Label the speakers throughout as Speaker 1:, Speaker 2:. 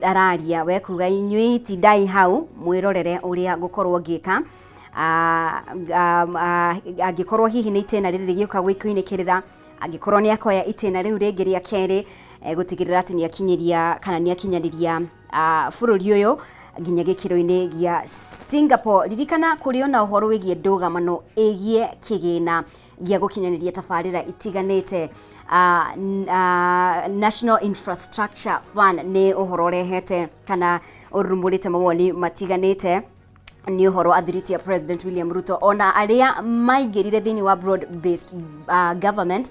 Speaker 1: Araria we kuga inyuĩ tindai hau mwĩrorere ũrĩa ngũkorwo ngĩka. Angĩkorwo hihi nĩ itĩna rĩrĩ rĩgĩũka gwĩkunĩkĩrĩra, angĩkorwo nĩ akoya itĩna rĩu rĩngĩ rĩa kerĩ, gũtigĩrĩra atĩ nĩ akinyĩria kana nĩ akinyanĩria bũrũri ũyũ nginya gĩkĩro-inĩ gĩa Singapore. Ririkana kũrĩ ona ũhoro wĩgiĩ ndũgamano ĩgiĩ kĩgĩna gĩa gũkinyanĩria tabarĩra itiganĩte. National Infrastructure Fund nĩ ũhoro ũrehete kana ũrurumũrĩte mawoni matiganĩte. Nĩ ũhoro athirĩtie President William Ruto ona arĩa maingĩrire thĩinĩ wa broad based government,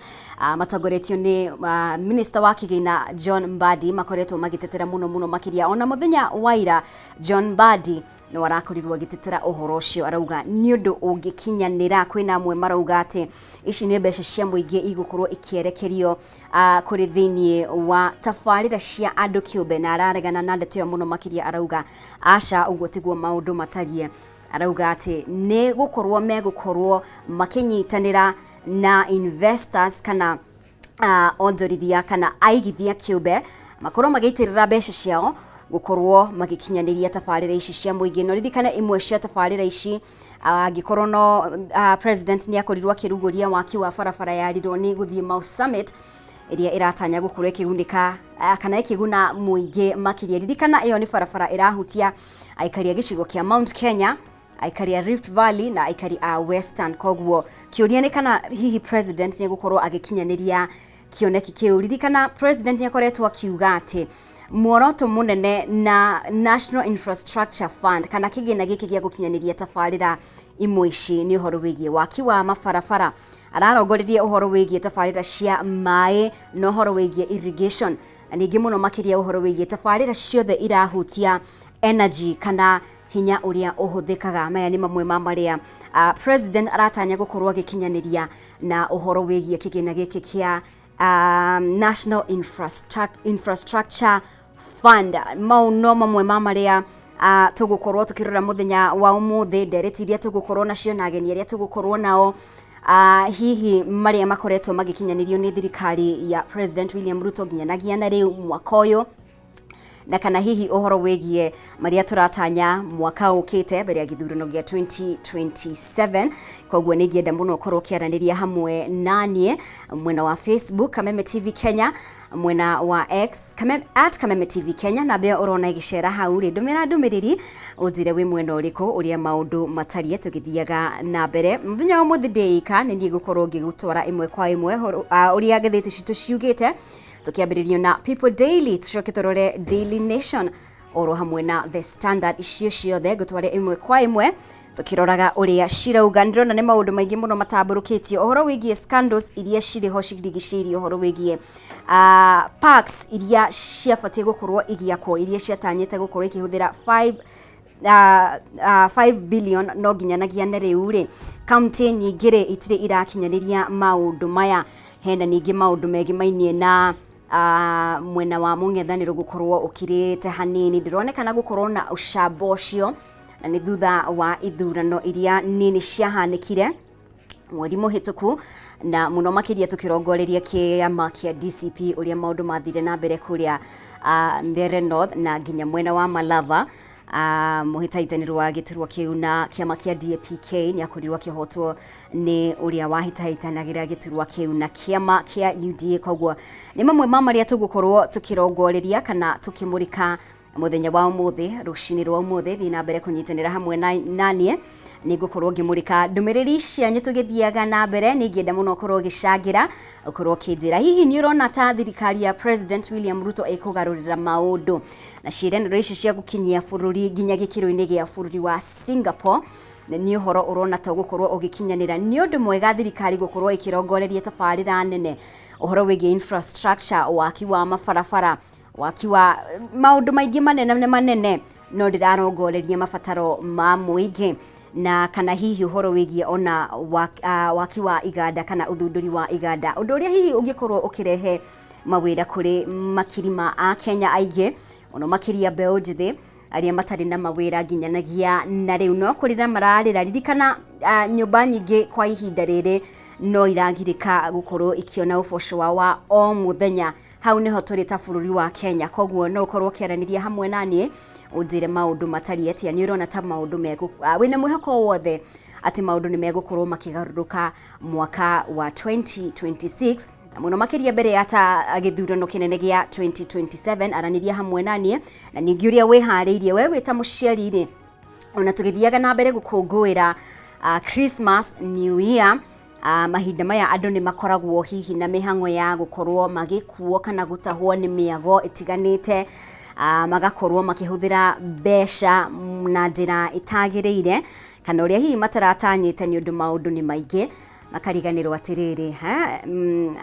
Speaker 1: matongoretio nĩ minister wa kĩgĩna John Mbadi, makoretwo magĩtetera mũno mũno makĩria. Ona mũthenya wa ira John Mbadi no arakorirwo agĩtetera ũhoro ũcio, arauga nĩ ũndũ ũngĩkinyanĩra. Kwĩna amwe marauga atĩ ici nĩ mbeca cia mũingĩ igũkorwo ikĩerekerio kũrĩ thĩinĩ wa tabarĩra cia andũ kĩũmbe, na araregana na ndeto ĩyo mũno makĩria. Arauga aca, ũguo tiguo maũndũ matariĩ. Arauga atĩ nĩ gũkorwo megũkorwo makĩnyitanĩra na investors kana onjorithia kana aigithia kĩũmbe, makorwo magĩitĩrĩra mbeca ciao gũkorwo magĩkinyanĩria tabarĩra ici cia mũingĩ. No ririkane imwe cia tabarĩra ici, angĩkorwo no president nĩ akorirwo akĩrugũria waki wa barabara ya Rironi gũthiĩ Mau Summit, ĩrĩa ĩratanya gũkorwo ĩkĩgunĩka kana ĩkĩguna mũingĩ makĩria. Ririkana ĩyo nĩ barabara ĩrahutia aikari a gĩcigo kĩa Mount Kenya, aikari a Rift Valley na aikari a Western. Koguo kĩũria nĩ kana hihi president nĩ egũkorwo agĩkinyanĩria kĩoneki kĩu. Ririkana president nĩ akoretwo akiuga atĩ muoroto mũnene na National Infrastructure Fund kana kĩgĩna gĩkĩ gĩa gũkinyanĩria tabarĩra imwe ici nĩ ũhoro wĩgiĩ waki wa mabarabara. Ararongoreirie ũhoro wĩgiĩ tabarĩra cia maĩ na ũhoro wĩgiĩ irrigation, na ningĩ mũno makĩria ũhoro wĩgiĩ tabarĩra ciothe irahutia energy kana hinya ũrĩa ũhũthĩkaga. Maya nĩ mamwe ma marĩa president aratanya gũkorwo agĩkinyanĩria na ũhoro wĩgiĩ kĩgĩna gĩkĩ kĩa National Infrastructure Fund. Mau no mamwe ma marĩa tũgũkorwo tũkĩrora mũthenya wa ũmũthĩ, ndereti iria tũgũkorwo nacio na ageni arĩa tũgũkorwo nao, hihi marĩa makoretwo magĩkinyanĩrio nĩ thirikari ya President William Ruto nginyanagia na rĩu mwaka ũyũ, na kana hihi ũhoro wĩgiĩ marĩa tũratanya mwaka ũkĩte mbere ya gĩthurano gĩa 2027. Koguo nĩ ingĩenda mũno ũkorwo ũkĩaranĩria hamwe naniĩ mwena wa Facebook Kameme TV Kenya, mwena wa X Kameme, @KamemeTV Kenya. Namba ĩyo ũrona ĩgĩcera hau rĩ, ndũmĩra ndũmĩrĩri ũnjĩre wĩ mwena ũrĩkũ, ũrĩa maũndũ matariĩ tũgĩthiaga na mbere. Mũthenya wa ũmũthĩ ndĩika, nĩ niĩ ngũkorwo ngĩgũtwara ĩmwe kwa ĩmwe ũrĩa ngathĩti citũ ciugĩte, tũkĩambĩrĩrio na People Daily, tũcoke tũrore Daily Nation oro hamwe na The Standard. Icio ciothe ngũtware ĩmwe kwa ĩmwe tũkĩroraga ũrĩa cirauga. Ndĩrona nĩ maũndũ maingĩ mũno matambũrũkĩtio ũhoro wĩgiĩ scandals iria cirĩ ho cirigicĩirie ũhoro wĩgiĩ parks iria ciabatiĩ gũkorwo igĩakwo, iria ciatanyĩte gũkorwo ikĩhũthĩra 5 5 billion, no nginyanagia na rĩu rĩ, kaunti nyingĩ rĩ itirĩ irakinyanĩria maũndũ maya. Hena ningĩ maũndũ megĩmainie na mwena wa mũng'ethanĩro gũkorwo ũkirĩte hanini, ndĩronekana gũkorwo na ũcamba ũcio, na nĩ thutha wa ithurano iria nini ciahanĩkire mweri mũhĩtũku, na mũno makĩria tũkĩrongoreria kĩama kĩa DCP, ũrĩa maũndũ mathire na mbere kũrĩa Mbeere North na nginya mwena wa Malava. Mũhĩtahĩtanĩro wa gĩturwa kĩu na kĩama kĩa DAPK nĩ akorirwo akĩhotwo nĩ ũrĩa wahĩtahĩtanagĩra gĩturwa kĩu na kĩama kĩa UDA. Koguo nĩ mamwe ma marĩa tũgũkorwo tũkĩrongoreria kana tũkĩmũrĩka mũthenya wa ũmũthĩ, rũcinĩ rwa ũmũthĩ. Thiĩ na mbere kũnyitanĩra hamwe na naniĩ, nĩ ngũkorwo ngĩmũrĩka ndũmĩrĩri cianyu tũgĩthiaga na mbere. Nĩ ingĩenda mũno ũkorwo ũgĩcangĩra, ũkorwo ũkĩnjĩra hihi nĩ ũrona ta thirikari ya President William Ruto ĩkũgarũrĩra maũndũ na ciĩranĩro ici cia gũkinyia bũrũri nginya gĩkĩro-inĩ gĩa bũrũri wa Singapore. Nĩ ũhoro ũrona ta ũgũkorwo ũgĩkinyanĩra? Nĩ ũndũ mwega thirikari gũkorwo ĩkĩrongoreria tabarĩra nene ũhoro wĩgiĩ infrastructure, waki wa mabarabara, waki wa maũndũ maingĩ manene manene, no ndĩrarongoreria mabataro ma mũingĩ, na kana hihi ũhoro wĩgiĩ ona waki wa iganda kana ũthundũri wa iganda, ũndũ ũrĩa hihi ũngĩkorwo ũkĩrehe mawĩra kũrĩ makiri ma Akenya aingĩ, mũno makĩria mbeũ njĩthĩ arĩa matarĩ na mawĩra nginyanagia na rĩu no kũrĩra mararĩra. Ririkana nyũmba nyingĩ kwa ihinda rĩrĩ No iragirĩka gũkorwo ikĩona ũboco wao wa o mũthenya. Hau nĩho tũrĩ ta bũrũri wa Kenya. Koguo no ũkorwo ũkĩaranĩria hamwe na niĩ ũnjĩre maũndũ matariĩ atĩa, nĩ ũrona ta maũndũ megũ, wĩna mwĩhoko wothe atĩ maũndũ nĩ megũkorwo makĩgarũrũka mwaka wa 2026, na mũno makĩria mbere ya ta gĩthurano kĩnene gĩa 2027? Aranĩria hamwe na niĩ, na ningĩ ũrĩa wĩharĩirie we wĩ ta mũciari rĩ, ona tũgĩthiaga na mbere gũkũngũĩra Christmas, New Year, mahinda maya andũ nĩ makoragwo hihi na mĩhang'o ya gũkorwo magĩkuo kana gũtahwo nĩ mĩago ĩtiganĩte, magakorwo makĩhũthĩra mbeca na njĩra ĩtagĩrĩire kana ũrĩa hihi mataratanyĩte, nĩ ũndũ maũndũ nĩ maingĩ, makariganĩrwo atĩrĩrĩ,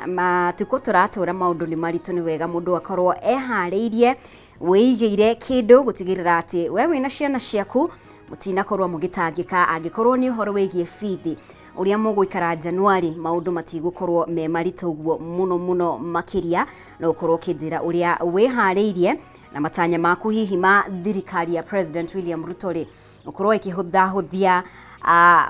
Speaker 1: matukũ tũratũra maũndũ nĩ maritũ. Nĩ wega mũndũ akorwo eharĩirie, wĩigĩire kĩndũ gũtigĩrĩra atĩ we wĩna ciana ciaku mũtinakorwo mũgĩtangĩka angĩkorwo nĩ ũhoro wĩgiĩ bithi, ũrĩa mũgũikara Januari, maũndũ matigũkorwo me maritũ ũguo mũno mũno makĩria. No ũkorwo ũkĩnjĩra ũrĩa wĩharĩirie na matanya maku hihi ma thirikari ya President William Ruto rĩ, ũkorwo ĩkĩhũthahũthia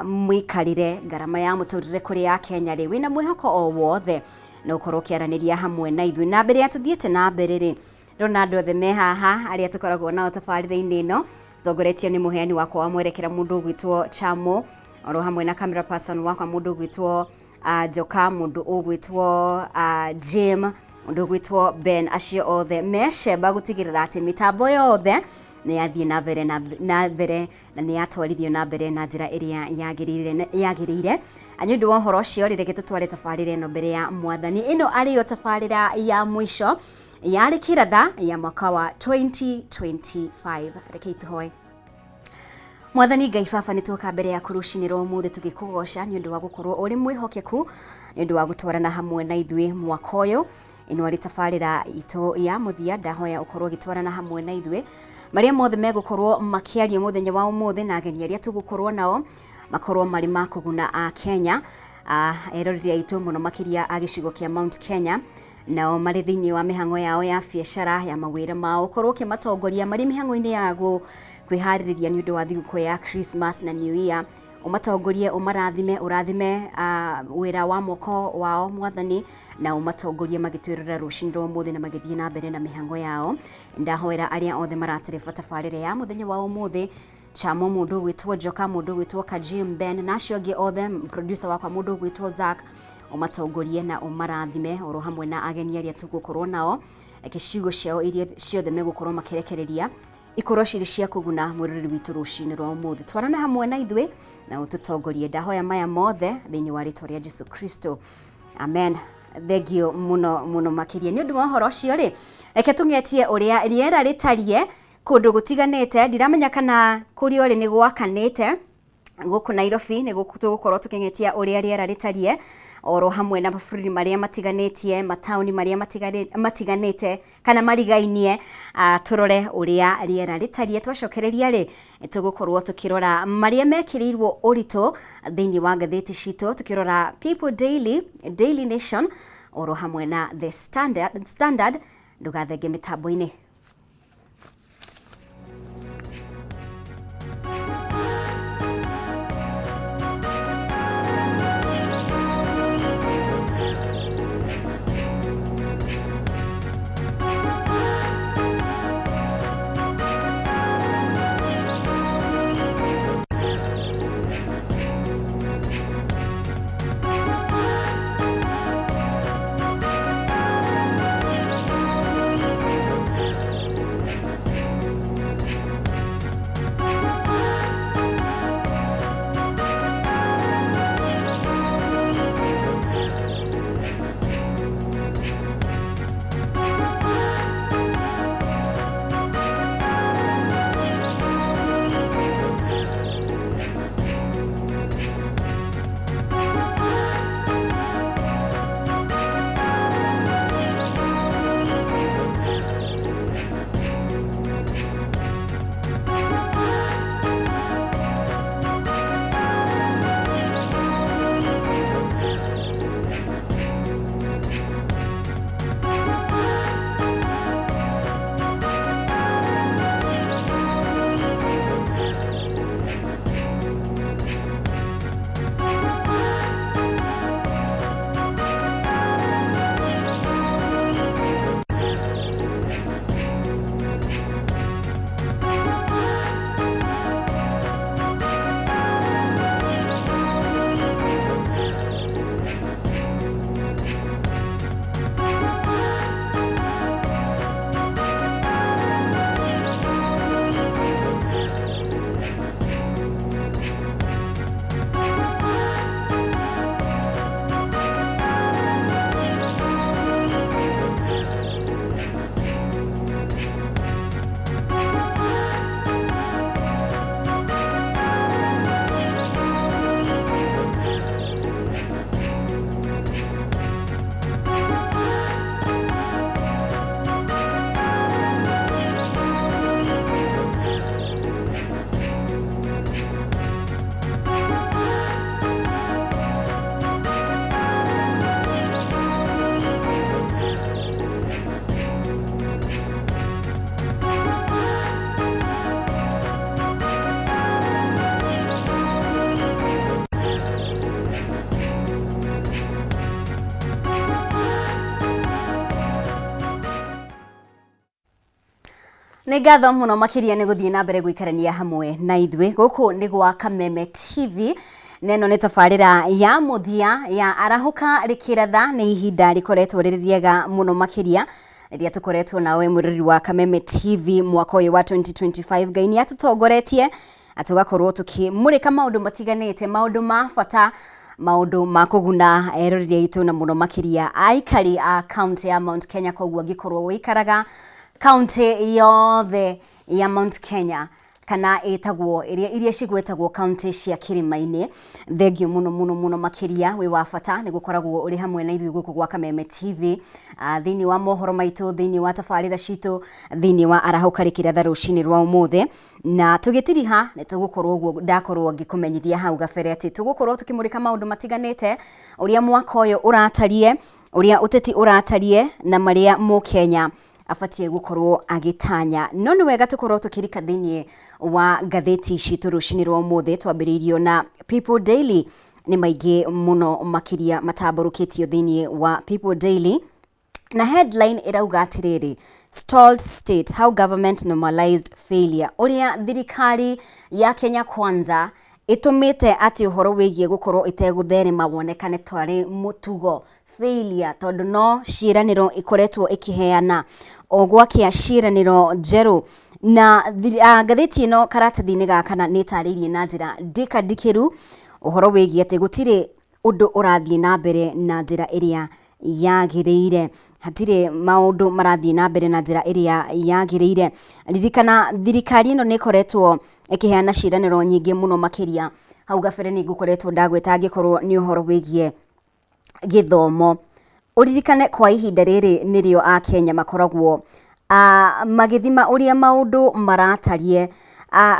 Speaker 1: mũikarĩre, ngarama ya mũtũrĩre kũrĩ ya Kenya rĩ, wĩna mwĩhoko o wothe, no ũkorwo ũkĩaranĩria hamwe na ithuĩ. Na mbere ya tũthiĩte na mbere rĩ, ndĩrona andũ othe me haha arĩa tũkoragwo nao tabarĩra-inĩ ĩno, tongoretio nĩ mũheani wakwa wa mwerekera mũndũ ũgwĩtwo Chamo, oro hamwe na camera person wakwa mũndũ ũgwĩtwo Njoka, mũndũ ũgwĩtwo Jim, mũndũ ũgwĩtwo Ben. Acio othe mecemba gũtigĩrĩra atĩ mĩtambo yothe nĩ yathiĩ na mbere na mbere na nĩ yatwarithio na mbere na njĩra ĩrĩa yagĩrĩire. Nĩ ũndũ wa ũhoro ũcio rĩ, reke tũtware tabarĩra ĩno mbere ya Mwathani. Ĩno arĩ yo tabarĩra ya mũico yarĩ kĩratha ya mwaka wa 2025. Rekei tũhoe. Mwathani Ngai Baba, nĩ tuoka mbere yaku rũcinĩ rwa ũmũthĩ tũgĩkũgoca nĩ ũndũ wa gũkorwo ũrĩ mwĩhokeku, nĩ ũndũ wa gũtwarana hamwe na ithuĩ mwaka ũyũ. Ĩno arĩ tabarĩra itũ ya mũthia, ndahoya ũkorwo ũgĩtwarana hamwe na ithuĩ marĩa mothe megũkorwo makĩario mũthenya wa ũmũthĩ, na ageni arĩa tũgũkorwo nao makorwo marĩ ma kũguna a Kenya, eroreri aitũ mũno makĩria a gĩcigo kĩa Mount Kenya, nao marĩ thĩinĩ wa mĩhang'o yao ya biacara, ya mawĩra mao, ũkorwo ũkĩmatongoria marĩ mĩhang'o-inĩ ya kwĩharĩrĩria nĩ ũndũ wa thigũkũ ya Christmas na New Year. Ũmatongorie, ũmarathime, ũrathime wĩra wa moko wao, Mwathani, na ũmatongorie magĩtwĩrora rũcinĩ rwa ũmũthĩ na magĩthiĩ na mbere na mĩhang'o yao. Ndahoera arĩa othe maratereba tabarĩra ya mũthenya wa ũmũthĩ, Chamo, mũndũ ũgwĩtwo Njoka, mũndũ ũgwĩtwo Kajim, Ben, na acio angĩ othe, producer wakwa mũndũ ũgwĩtwo Zack, ũmatongorie na ũmarathime oro hamwe na ageni arĩa tũgũkorwo nao. Reke ciugo ciao iria ciothe megũkorwo makĩrekereria ikorwo cirĩ cia kũguna mwĩroreri witũ rũcinĩ rwa ũmũthĩ. Twarana hamwe na ithuĩ na ũtũtongorie. Ndahoya maya mothe thĩinĩ wa rĩtwa rĩa Jesu Kristo, amen. Thengio mũno mũno makĩria nĩ ũndũ wa ũhoro ũcio rĩ, reke tũng'etie ũrĩa rĩera rĩtariĩ kũndũ gũtiganĩte. Ndiramenya kana kũrĩa ũrĩ nĩ gwakanĩte. Gũkũ Nairobi nĩ tũgũkorwo tũkĩng'etia ũrĩa rĩera rĩtariĩ oro hamwe na mabũrũri marĩa matiganĩtie, mataũni marĩa matiganĩte kana marigainie, tũrore ũrĩa rĩera rĩtariĩ. Twacokereria rĩ, tũgũkorwo tũkĩrora marĩa mekĩrĩirwo ũritũ thĩinĩ wa ngathĩti citũ, tũkĩrora People Daily, Daily Nation oro hamwe na The Standard. Ndũgathenge mĩtambo-inĩ. Nĩ ngatho mũno makĩria nĩ gũthiĩ na mbere gũikarania hamwe na ithuĩ. Gũkũ nĩ gwa Kameme TV na ĩno nĩ tabarĩra ya mũthia ya Arahũka Rĩkĩratha. Nĩ ihinda rĩkoretwo rĩrĩ rĩega mũno makĩria rĩrĩa tũkoretwo nawe mwĩrori wa Kameme TV mwaka ũyũ wa 2025. Ngai nĩ atũtongoretie na tũgakorwo tũkĩmũrĩka maũndũ matiganĩte, maũndũ ma bata, maũndũ ma kũguna eroreri aitũ na mũno makĩria aikari a kaunti ya Mount Kenya. Koguo angĩkorwo ũikaraga kaunti yothe ya Mount Kenya kana ĩtagwo ĩrĩa iria cigwetagwo kaunti cia kĩrĩma-inĩ, thengio mũno mũno mũno makĩria, wĩ wa bata nĩ gũkoragwo ũrĩ hamwe na ithuĩ gũkũ gwa Kameme TV, thĩinĩ wa mohoro maitũ, thĩinĩ wa tabarĩra citũ, thĩinĩ wa Arahũka Rĩkĩratha rũcinĩ rwa ũmũthĩ. Na tũgĩtiriha nĩ tũgũkorwo ũguo ndakorwo ngĩkũmenyithia hau gabere atĩ tũgũkorwo tũkĩmũrĩka maũndũ matiganĩte, ũrĩa mwaka ũyũ ũratarie, ũrĩa ũteti ũratarie, na marĩa mũkenya abatiĩ gũkorwo agĩtanya. No nĩ wega tũkorwo tũkĩrika thĩinĩ wa ngathĩti citũ rũcinĩ rwa ũmũthĩ. Twambĩrĩirio na People Daily, nĩ maingĩ mũno makĩria matambũrũkĩtio thĩinĩ wa People Daily. Na headline ĩrauga atĩrĩrĩ, "Stalled State: How Government Normalized Failure", ũrĩa thirikari ya Kenya Kwanza ĩtũmĩte atĩ ũhoro wĩgiĩ gũkorwo ĩtegũtherema wonekane tarĩ mũtugo, failure, tondũ no ciĩranĩro ĩkoretwo ĩkĩheana o gwakĩa ciĩranĩro njerũ. Na ngathĩti ĩno karatathi-inĩ ga kana nĩ ĩtarĩirie na njĩra ndikandikĩru ũhoro wĩgiĩ atĩ gũtirĩ ũndũ ũrathiĩ na mbere na njĩra ĩrĩa yagĩrĩire, hatirĩ maũndũ marathiĩ na mbere na njĩra ĩrĩa yagĩrĩire. Ririkana thirikari ĩno nĩ ĩkoretwo ĩkĩheana ciĩranĩro nyingĩ mũno makĩria. Hau gabere nĩ ngũkoretwo ndagweta angĩkorwo nĩ ũhoro wĩgiĩ gĩthomo. Ũririkane kwa ihinda rĩrĩ nĩrĩo Akenya makoragwo magĩthima ũrĩa maũndũ maratariĩ,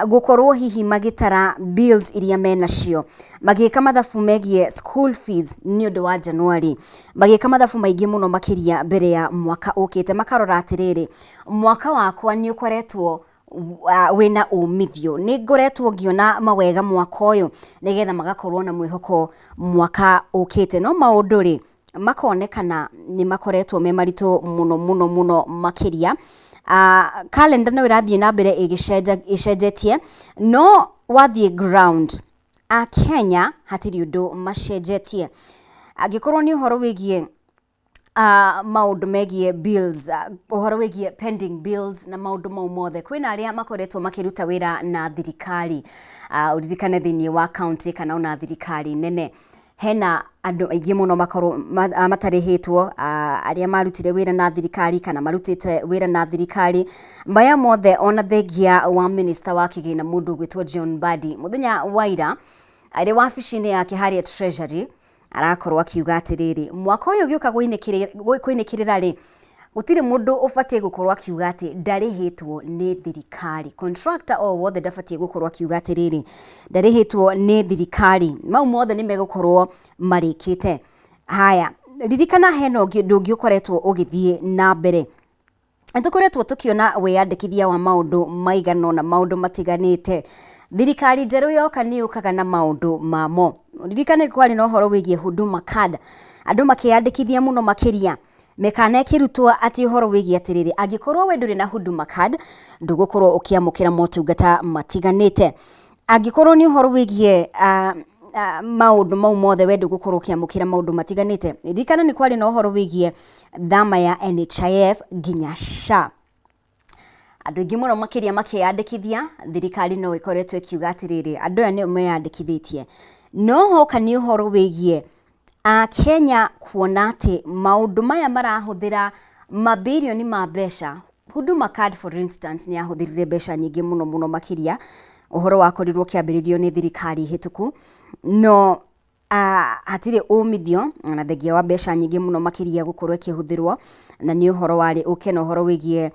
Speaker 1: gũkorwo hihi magĩtara bills iria menacio, magĩka mathabu megiĩ school fees nĩ ũndũ wa January, magĩka mathabu maingĩ mũno makĩria mbere ya mwaka ũkĩte, makarora atĩrĩrĩ, mwaka wakwa nĩ ũkoretwo wĩna umithio, nĩ ngoretwo ngĩona mawega mwaka ũyũ, nĩgetha magakorwo na mwĩhoko mwaka ũkĩte. No maũndũ rĩ, makonekana nĩ makoretwo me maritũ mũno mũno mũno makĩria. Calendar no ĩrathiĩ na mbere ĩcenjetie, no wathiĩ ground, Akenya hatirĩ ũndũ macenjetie. Angĩkorwo nĩ ũhoro wĩgiĩ maũndũ megiĩ bills, ũhoro wĩgiĩ pending bills na maũndũ mau mothe, kwĩna arĩa makoretwo makĩruta wĩra na thirikari, ũririkane thĩinĩ wa county kana ona thirikari nene, hena andũ aingĩ mũno makorwo matarĩhĩtwo, arĩa marutire wĩra na thirikari kana marutĩte wĩra na thirikari. Maya mothe ona thengia wa minister wa kĩgĩna mũndũ ũgwĩtwo John Mbadi, mũthenya wa ira arĩ wabici-inĩ yake harĩa Treasury, arakorwo akiuga atĩrĩrĩ, mwaka ũyũ ũgĩũka kũinĩkĩrĩra rĩ, gũtirĩ mũndũ ũbatiĩ gũkorwo akiuga atĩ ndarĩhĩtwo nĩ thirikari. Contractor o wothe ndabatiĩ gũkorwo akiuga atĩrĩrĩ, ndarĩhĩtwo nĩ thirikari. Mau mothe nĩ megũkorwo marĩkĩte. Haya, ririkana hena ũndũ ũngĩ ũkoretwo ũgĩthiĩ na mbere. Nĩ tũkoretwo tũkĩona wĩyandĩkithia wa maũndũ maigana ũna, maũndũ matiganĩte. Thirikari njerũ yoka nĩ yũkaga na maũndũ mamo. Ririkana kwarĩ na ũhoro wĩgiĩ Huduma Card, andũ makĩyandĩkithia mũno makĩria. Mĩkana ĩkĩrutwo atĩ ũhoro wĩgiĩ atĩrĩrĩ, angĩkorwo we ndũrĩ na Huduma Card, ndũgũkorwo ũkĩamũkĩra motungata matiganĩte. Angĩkorwo nĩ ũhoro wĩgiĩ maũndũ mau mothe, we ndũgũkorwo ũkĩamũkĩra maũndũ matiganĩte. Ririkana nĩ kwarĩ na ũhoro wĩgiĩ thama ya NHIF nginya SHA. Andũ aingĩ mũno makĩria makĩyandĩkithia, thirikari no ĩkoretwo ĩkiuga atĩrĩrĩ, andũ aya nĩo meyandĩkithĩtie. No hoka nĩ ũhoro wĩgiĩ Akenya kuona atĩ maũndũ maya marahũthĩra mabirioni ma mbeca. Huduma Card for instance nĩ yahũthĩrire mbeca nyingĩ mũno mũno makĩria, ũhoro wakorirwo ũkĩambĩrĩrio nĩ thirikari hĩtũku, no hatirĩ umithio na thengia wa mbeca nyingĩ mũno makĩria gũkorwo ĩkĩhũthĩrwo, na nĩ ũhoro warĩ ũke na ũhoro wĩgiĩ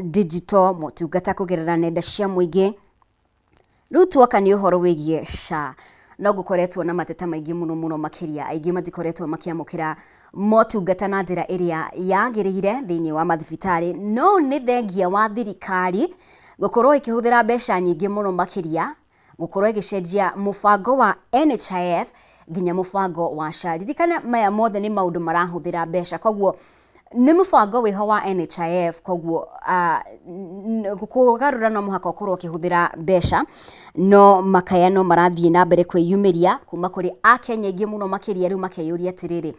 Speaker 1: digital motungata kũgerera nenda cia mũingĩ. Rĩu tuoka nĩ ũhoro wĩgiĩ SHA, no gũkoretwo na mateta maingĩ mũno mũno makĩria, aingĩ matikoretwo makĩamũkĩra motungata na njĩra ĩrĩa yagĩrĩire thĩinĩ wa mathibitarĩ, no nĩ thengia wa thirikari gũkorwo ĩkĩhũthĩra mbeca nyingĩ mũno makĩria gũkorwo ĩgĩcenjia mũbango wa NHIF nginya mũbango wa SHA. Ririkana maya mothe nĩ maũndũ marahũthĩra mbeca, koguo Nĩ mũbango wĩho wa NHIF koguo kũgarũra no mũhaka ũkorwo ũkĩhũthĩra mbeca, no makaya no marathiĩ na mbere kwĩyumĩria kuma kũrĩ akenya aingĩ mũno makĩria rĩu makeyũria atĩrĩrĩ,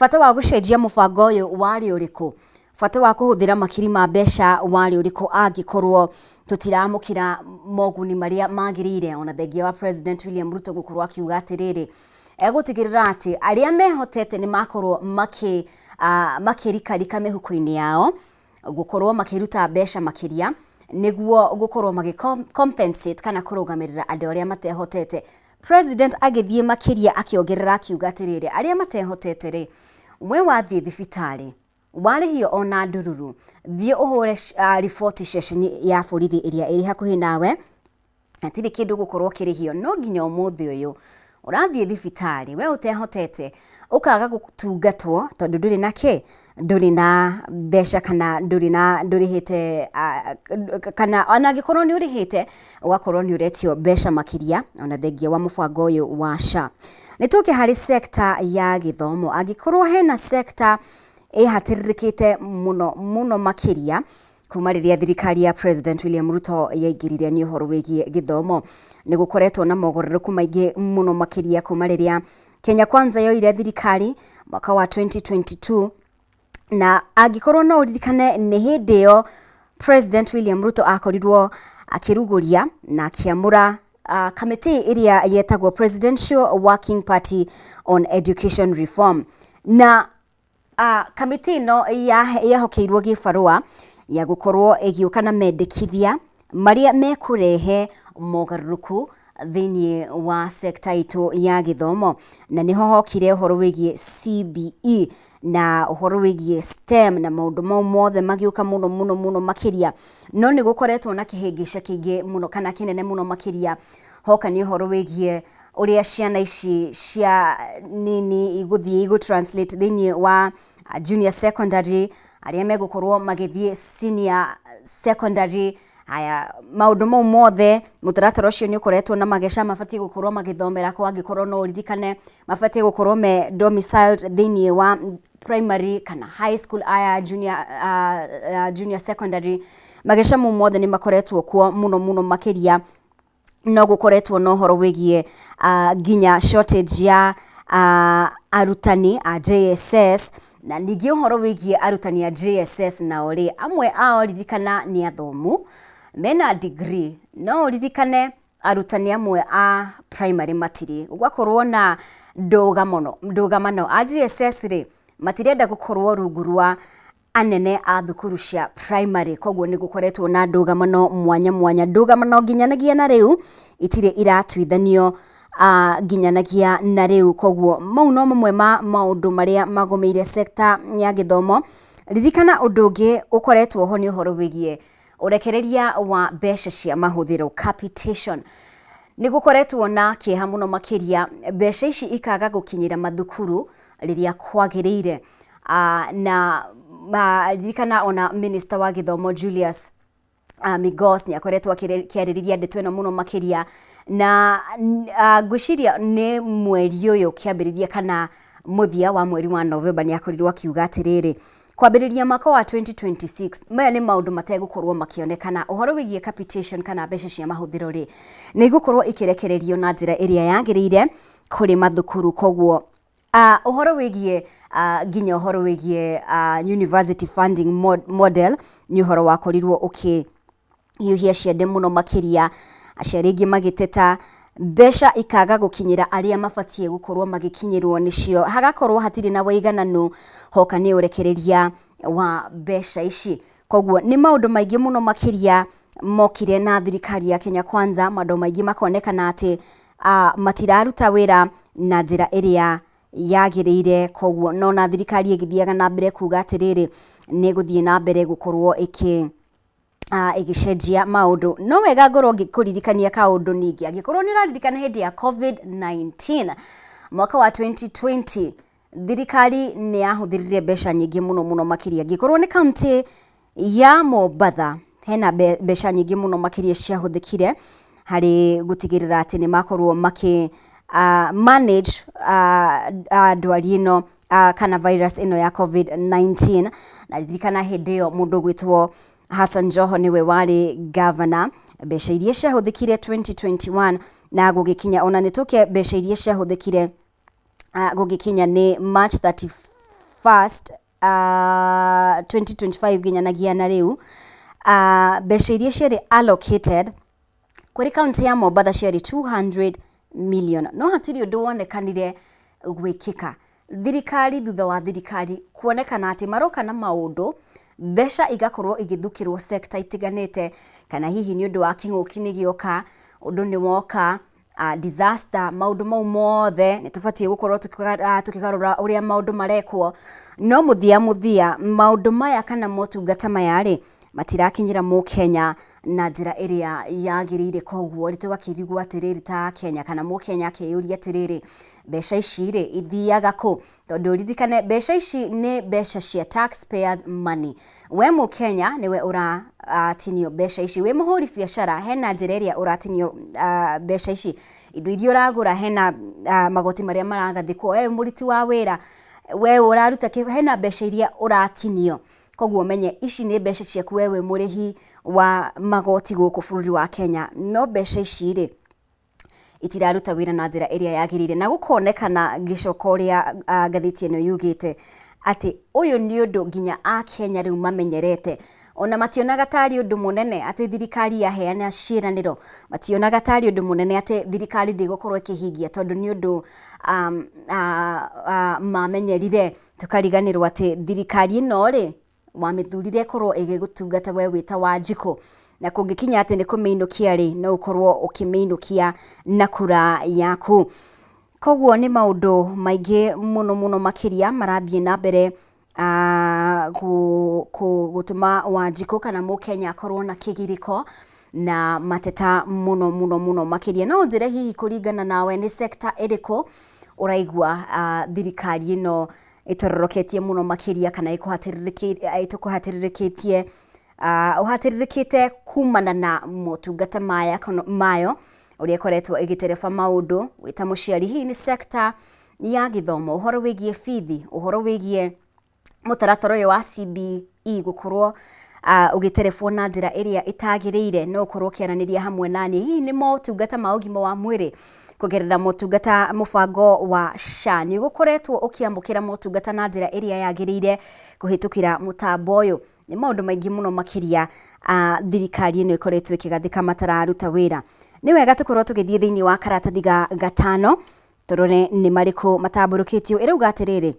Speaker 1: bata wa gũcenjia mũbango ũyũ warĩ ũrĩkũ? Bata wa kũhũthĩra makiri ma mbeca warĩ ũrĩkũ angĩkorwo tũtiramũkĩra moguni marĩa magĩrĩire? Ona thengia wa President William Ruto gũkorwo akiuga atĩrĩrĩ, egũtigĩrĩra atĩ arĩa mehotete nĩ makorwo makĩ makĩrikarika mĩhuko-inĩ yao gũkorwo makĩruta mbeca makĩria nĩguo gũkorwo magĩ compensate kana kũrũgamĩrĩra andũ arĩa matehotete. President agĩthiĩ makĩria akĩongerera akiuga atĩrĩrĩ, arĩa matehotete rĩ, we wathiĩ thibitarĩ warĩhio ona ndururu, thiĩ ũhũre riboti ceceni ya borithi ĩrĩa ĩrĩ hakuhĩ nawe, hatirĩ kĩndũ gũkorwo ũkĩrĩhio. No nginya ũmũthĩ ũyũ ũrathiĩ thibitarĩ we ũtehotete ũkaga gũtungatwo tondũ ndũrĩ na kĩ, ndũrĩ na mbeca kana ndũrĩ na ndũrĩhĩte, kana ona angĩkorwo nĩ ũrĩhĩte ũgakorwo nĩ ũretio mbeca makĩria ona thengia wa mũbango ũyũ wa SHA. Nĩ tũke harĩ sector ya gĩthomo, angĩkorwo hena sector ĩhatĩrĩrĩkĩte mũno mũno makĩria kuma rĩrĩa thirikari ya President William Ruto yaingĩrire nĩ ũhoro wĩgiĩ gĩthomo. Nĩ gũkoretwo na mogarũrũku maingĩ mũno makĩria kuma rĩrĩa Kenya Kwanza yoire thirikari mwaka wa 2022, na angĩkorwo no ũririkane nĩ hĩndĩ ĩyo President William Ruto akorirwo akĩrugũria na akĩamũra kamĩtĩ ĩrĩa yetagwo Presidential Working Party on Education Reform, na kamĩtĩ ĩno yehokeirwo gĩbarũa ya gũkorwo ĩgĩũka na mendekithia marĩa mekũrehe mogarũrũku thĩinĩ wa sekta itũ ya gĩthomo, na nĩho hokire ũhoro wĩgiĩ CBE na ũhoro wĩgiĩ STEM na maũndũ mau mothe magĩũka mũno mũno mũno makĩria. No nĩ gũkoretwo na kĩhĩngĩca kĩingĩ mũno kana kĩnene mũno makĩria hoka nĩ ũhoro wĩgiĩ ũrĩa ciana ici cia nini igũthiĩ igũ translate thĩinĩ wa junior secondary, arĩa megũkorwo magĩthiĩ senior secondary. Haya, maũndũ mau mothe, mũtaratara ũcio nĩ ũkoretwo na mageca mabatiĩ gũkorwo magĩthomera kũ, angĩkorwo no ũririkane mabatiĩ gũkorwo me domiciled thĩinĩ wa primary kana high school, aya junior secondary. Mageca mau mothe nĩ makoretwo kuo mũno mũno makĩria, no gũkoretwo na ũhoro wĩgiĩ nginya shortage ya arutani a JSS, na ningĩ ũhoro wĩgiĩ arutani a JSS nao rĩ, amwe ao ririkana nĩ athomu mena degree, no ũririkane arutani amwe a primary matirĩ, gũgakorwo na ndũgamano. A JSS rĩ matirenda gũkorwo rungu rwa anene a thukuru cia primary, koguo nĩ gũkoretwo na ndũgamano mwanya mwanya, ndũgamano nginyanagia na rĩu itirĩ iratuithanio nginyanagia na rĩu. Koguo mau no mamwe ma maũndũ marĩa magũmĩire sekta ya gĩthomo. Ririkana ũndũ ũngĩ ũkoretwo ho nĩ ũhoro wĩgiĩ ũrekereria wa mbeca cia mahũthĩro, capitation. Nĩ gũkoretwo na kĩeha mũno makĩria, mbeca ici ikaga gũkinyĩra mathukuru rĩrĩa kwagĩrĩire, na ririkana ona minister wa gĩthomo Julius Migos nĩ akoretwo akĩarĩrĩria ndeto ĩno mũno makĩria, na ngwĩciria nĩ mweri ũyũ ũkĩambĩrĩria kana mũthia wa mweri wa November nĩ akorirwo akiuga atĩrĩrĩ, kwambĩrĩria mwaka wa 2026 maya nĩ maũndũ mategũkorwo makĩonekana. Ũhoro wĩgiĩ capitation kana mbeca cia mahũthĩro rĩ, nĩ igũkorwo ikĩrekererio na njĩra ĩrĩa yagĩrĩire kũrĩ mathukuru. Koguo ũhoro wĩgiĩ nginya ũhoro wĩgiĩ university funding model nĩ ũhoro wakorirwo ũkĩhiũhia ciande mũno makĩria, aciari aingĩ magĩteta mbeca ikaga gũkinyĩra arĩa mabatiĩ gũkorwo magĩkinyĩrwo nĩcio, hagakorwo hatirĩ na wũigananu hoka nĩ ũrekereria wa mbeca ici. Koguo nĩ maũndũ maingĩ mũno makĩria mokire na thirikari ya Kenya Kwanza, maũndũ maingĩ makonekana atĩ matiraruta wĩra na njĩra ĩrĩa yagĩrĩire. Koguo no na thirikari ĩgĩthiaga na mbere kuga atĩrĩrĩ, nĩ ĩgũthiĩ na mbere gũkorwo ĩgĩcenjia maũndũ. No wega ngorwo ngĩkũririkania kaũndũ ningĩ, angĩkorwo nĩ ũraririkana hĩndĩ ya COVID-19 mwaka wa 2020, thirikari nĩ yahũthĩrire mbeca nyingĩ mũno mũno makĩria. Angĩkorwo nĩ kaunti ya Mombatha, hena mbeca nyingĩ mũno makĩria ciahũthĩkire harĩ gũtigĩrĩra atĩ nĩ makorwo makĩ manage ndwari ĩno. Kana virus ĩno ya COVID-19. Na ririkana hĩndĩ ĩyo mũndũ ũgwĩtwo Hassan Joho nĩwe warĩ governor. Mbeca iria ciahũthĩkire 2021 na gũgĩkinya, ona nĩ tũke mbeca iria ciahũthĩkire gũgĩkinya nĩ March 31st 2025 nginyanagia na rĩu, mbeca iria ciarĩ allocated kũrĩ kaunti ya Mombatha ciarĩ 200 million, no hatirĩ ũndũ wonekanire gwĩkĩka. Thirikari thutha wa thirikari kuonekana atĩ maroka na maũndũ, mbeca igakorwo igĩthukĩrwo sector itiganĩte, kana hihi nĩ ũndũ wa kĩng'ũki nĩ gĩoka, ũndũ nĩ woka, disaster, maũndũ mau mothe nĩ tũbatiĩ gũkorwo tũkĩgarũra ũrĩa maũndũ marekwo. No mũthia mũthia maũndũ maya kana motungata maya rĩ, matirakinyĩra mũkenya na njĩra ĩrĩa yagĩrĩire. Koguo rĩ, tũgakĩrigwo atĩrĩrĩ, ta Kenya kana mũkenya akeyũria atĩrĩrĩ, mbeca ici rĩ ithiaga kũ? Tondũ ririkane mbeca ici nĩ mbeca cia taxpayers money. We mũkenya nĩwe ũratinio mbeca ici. Wĩ mũhũri biacara hena njĩra ĩrĩa ũratinio mbeca ici, indo iria ũragũra hena magoti marĩa maragathĩkwo. We wĩ mũruti wa wĩra, we ũraruta kĩ, hena mbeca iria ũratinio. Koguo ũmenye ici nĩ mbeca ciaku we wĩ mũrĩhi wa magoti gũkũ bũrũri wa Kenya. No mbeca ici rĩ, itiraruta wĩra na njĩra ĩrĩa yagĩrĩire. Na gũkonekana ngĩcoka ũrĩa ngathĩti ĩno yugĩte atĩ ũyũ nĩ ũndũ nginya akenya rĩu mamenyerete. Ona mationaga tarĩ ũndũ mũnene atĩ thirikari yaheana ciĩranĩro, mationaga tarĩ ũndũ mũnene atĩ thirikari ndĩgũkorwo ĩkĩhingia, tondũ nĩ ũndũ mamenyerire. Tũkariganĩrwo atĩ thirikari ĩno rĩ, wamĩthurire ĩkorwo ĩgĩgũtungata we wĩ ta Wanjikũ, na kũngĩkinya atĩ nĩ kũmĩinũkia rĩ, no ũkorwo ũkĩmĩinũkia na kura yaku. Koguo nĩ maũndũ maingĩ mũno mũno makĩria marathiĩ na mbere gũtũma Wanjikũ kana mũkenya akorwo na kĩgirĩko na mateta mũno mũno mũno makĩria. No ũnjĩre hihi kũringana nawe nĩ sector ĩrĩkũ ũraigua thirikari ĩno ĩtororoketie mũno makĩria, kana ĩtũkũhatĩrĩrĩkĩtie, ũhatĩrĩrĩkĩte kumana na motungata maya mayo, ũrĩa ĩkoretwo ĩgĩtereba maũndũ. Wĩ ta mũciari, hihi nĩ sector ya gĩthomo, ũhoro wĩgiĩ bithi, ũhoro wĩgiĩ mũtaratara ũyũ wa CBE gũkorwo ũgĩterebwo na njĩra ĩrĩa ĩtagĩrĩire? No ũkorwo ũkĩaranĩria hamwe naniĩ. Hihi nĩ motungata ma ũgima wa mwĩrĩ kũgerera motungata mũbango wa SHA, nĩ ũgũkoretwo ũkĩamũkĩra motungata na njĩra ĩrĩa yagĩrĩire kũhĩtũkĩra mũtambo ũyũ? Nĩ maũndũ maingĩ mũno makĩria thirikari ĩno ĩkoretwo ĩkĩgathĩka matararuta wĩra. Nĩ wega tũkorwo tũgĩthiĩ thĩinĩ wa karatathi ga gatano tũrore nĩ marĩkũ matambũrũkĩtio. Ĩrauga atĩrĩrĩ,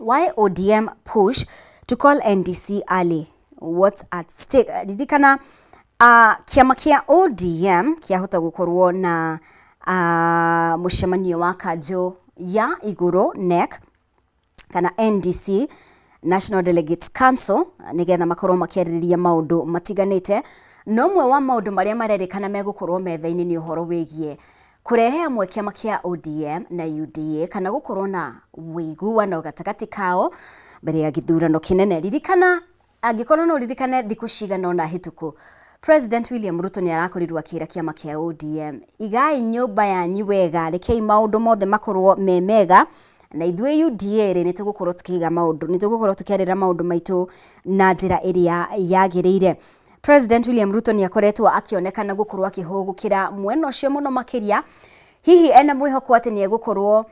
Speaker 1: "Why ODM push to call NDC early? What's at stake?" Ririkana kĩama kĩa ODM kĩahota gũkorwo na mũcemanio wa kanjũ ya igũrũ NEC kana NDC, National Delegates Council, nĩgetha makorwo makĩarĩrĩria maũndũ matiganĩte. No ũmwe wa maũndũ marĩa marerĩkana megũkorwo metha-inĩ nĩ ũhoro wĩgiĩ kũrehe hamwe kĩama kĩa ODM na UDA, kana gũkorwo na ũiguano gatagatĩ kao mbere ya gĩthurano kĩnene. Ririkana, angĩkorwo no ũririkane, thikũ cigana ũna hĩtũku President William Ruto nĩ arakorirwo akĩra kĩama kĩa ODM, "Igai nyũmba yanyu wega, rekei maũndũ mothe makorwo me mega, na ithuĩ UDA rĩ, nĩ tũgũkorwo tũkĩiga maũndũ, nĩ tũgũkorwo tũkĩarĩra maũndũ maitũ na njĩra ĩrĩa yagĩrĩire." President William Ruto nĩ akoretwo akĩonekana gũkorwo akĩhũgũkĩra mwena ũcio mũno makĩria, hihi ena mwĩhoko atĩ nĩ egũkorwo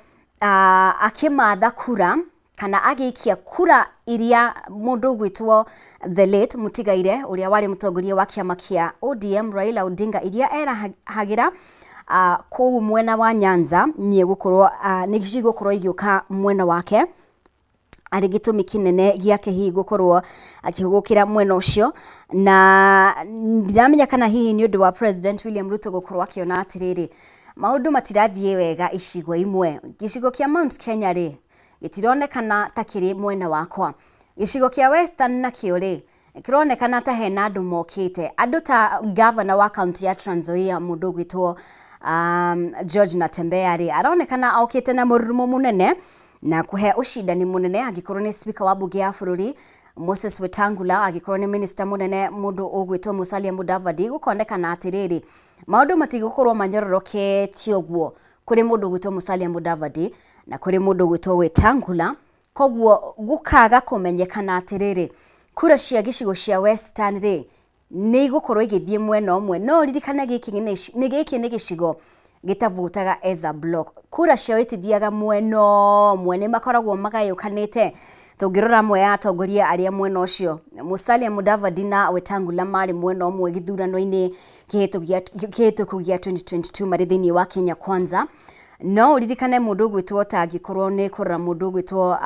Speaker 1: akĩmatha kura kana agĩikia kura iria mũndũ ũgwĩtwo the late mũtigaire ũrĩa warĩ mũtongoria wa kĩama kĩa ODM Raila Odinga, iria erahagĩra kũu mwena wa Nyanza nĩ egũkorwo nĩ cigũkorwo igĩũka mwena wake, arĩ gĩtũmi kĩnene gĩake hihi gũkorwo akĩhũgũkĩra mwena ũcio. Na ndiramenya kana hihi nĩ ũndũ wa President William Ruto gũkorwo akĩona atĩrĩrĩ, maũndũ matirathiĩ wega icigo imwe. Gĩcigo kĩa Mount Kenya rĩ, gĩtironekana ta kĩrĩ mwena wakwa. Gĩcigo kĩa Western nakĩo rĩ, kĩronekana ta hena andũ mokĩte, andũ ta governor wa kaunti ya Trans Nzoia, mũndũ ũgwĩtwo George Natembeya rĩ, aronekana okĩte na mũrurumo mũnene na kũhe ũcindani mũnene, angĩkorwo nĩ speaker wa bunge ya bũrũri Moses Wetangula, angĩkorwo nĩ minister mũnene mũndũ ũgwĩtwo Musalia Mudavadi. Gũkonekana atĩrĩrĩ, maũndũ matigũkorwo manyororokete ũguo kũrĩ mũndũ ũgwĩtwo Musalia Mudavadi na kũrĩ mũndũ ũgwĩtwo Wetangula. Koguo gũkaga kũmenyekana atĩrĩrĩ, kura cia gĩcigo cia Western rĩ, nĩ igũkorwo igĩthiĩ mwena ũmwe. No ũririkane gĩkĩ nĩ gĩkĩ nĩ gĩcigo gĩtavutaga as a block. Kura ciao itithiaga mwena ũmwe, nĩ makoragwo magayũkanĩte. Tũngĩrora amwe a atongoria arĩa mwena ũcio, Musalia Mudavadi na Wetangula marĩ mwena ũmwe gĩthurano-inĩ kĩhĩtũku gĩa 2022 marĩ thĩinĩ wa Kenya Kwanza. No ũririkane mũndũ ũgwĩtwo ta angĩkorwo nĩ kũrora mũndũ ũgwĩtwo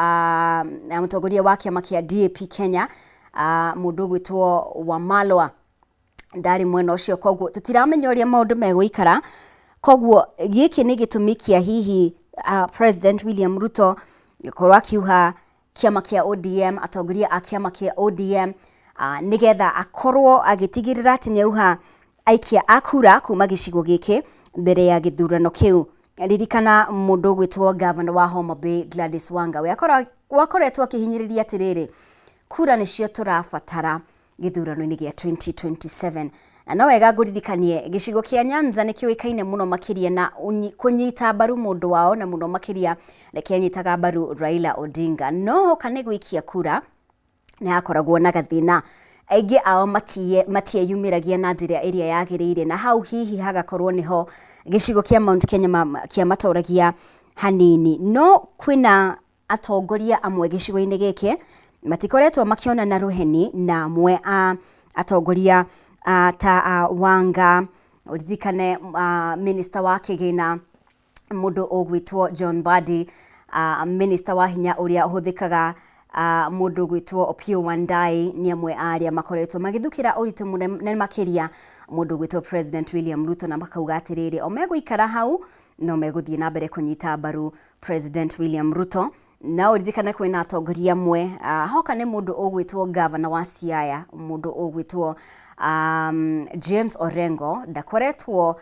Speaker 1: mũtongoria wa kĩama kĩa DAP Kenya, mũndũ ũgwĩtwo Wamalwa ndarĩ mwena ũcio, koguo tũtiramenya ũrĩa maũndũ megũikara. Koguo gĩkĩ nĩ gĩtũmi kĩa hihi President William Ruto gũkorwo akiuga kĩama kĩa ODM, atongoria a kĩama kĩa ODM, nĩgetha akorwo agĩtigĩrĩra atĩ nĩauha aikia a kura kuma gĩcigo gĩkĩ mbere ya gĩthurano kĩu. Ririkana mũndũ ũgwĩtwo gavana wa Homa Bay Gladys Wanga we wakoretwo akĩhinyĩrĩria atĩrĩrĩ, kura nĩcio tũrabatara gĩthurano-inĩ gĩa 2027. Na no wega ngũririkanie gĩcigo kĩa Nyanza nĩ kĩũĩkaine mũno makĩria na kũnyita mbaru mũndũ wao na mũno makĩria nĩ kĩanyitaga mbaru Raila Odinga. No hoka nĩ gũikia kura nĩ hakoragwo na gathĩna, aingĩ ao matieyumĩragia na njĩra ĩrĩa yagĩrĩire, na hau hihi hagakorwo nĩho gĩcigo kĩa Mount Kenya kĩamatoragia hanini. No kwĩna atongoria amwe gĩcigo-inĩ gĩkĩ matikoretwo makĩonana rũheni na amwe a atongoria ta a Wanga, ũririkane minister wa kĩgĩna mũndũ ũgwĩtwo John Mbadi, minister wa hinya ũrĩa ũhũthĩkaga mũndũ ũgwĩtwo Opiyo Wandayi nĩ amwe a arĩa makoretwo magĩthukĩra ũritũ mũnene makĩria mũndũ ũgwĩtwo President William Ruto, na makauga atĩrĩrĩ, o megũikara hau no megũthiĩ na mbere kũnyita mbaru President William Ruto. Na ũririkane kwĩna atongoria amwe, hoka nĩ mũndũ ũgwĩtwo gavana wa Siaya, mũndũ ũgwĩtwo James Orengo, ndakoretwo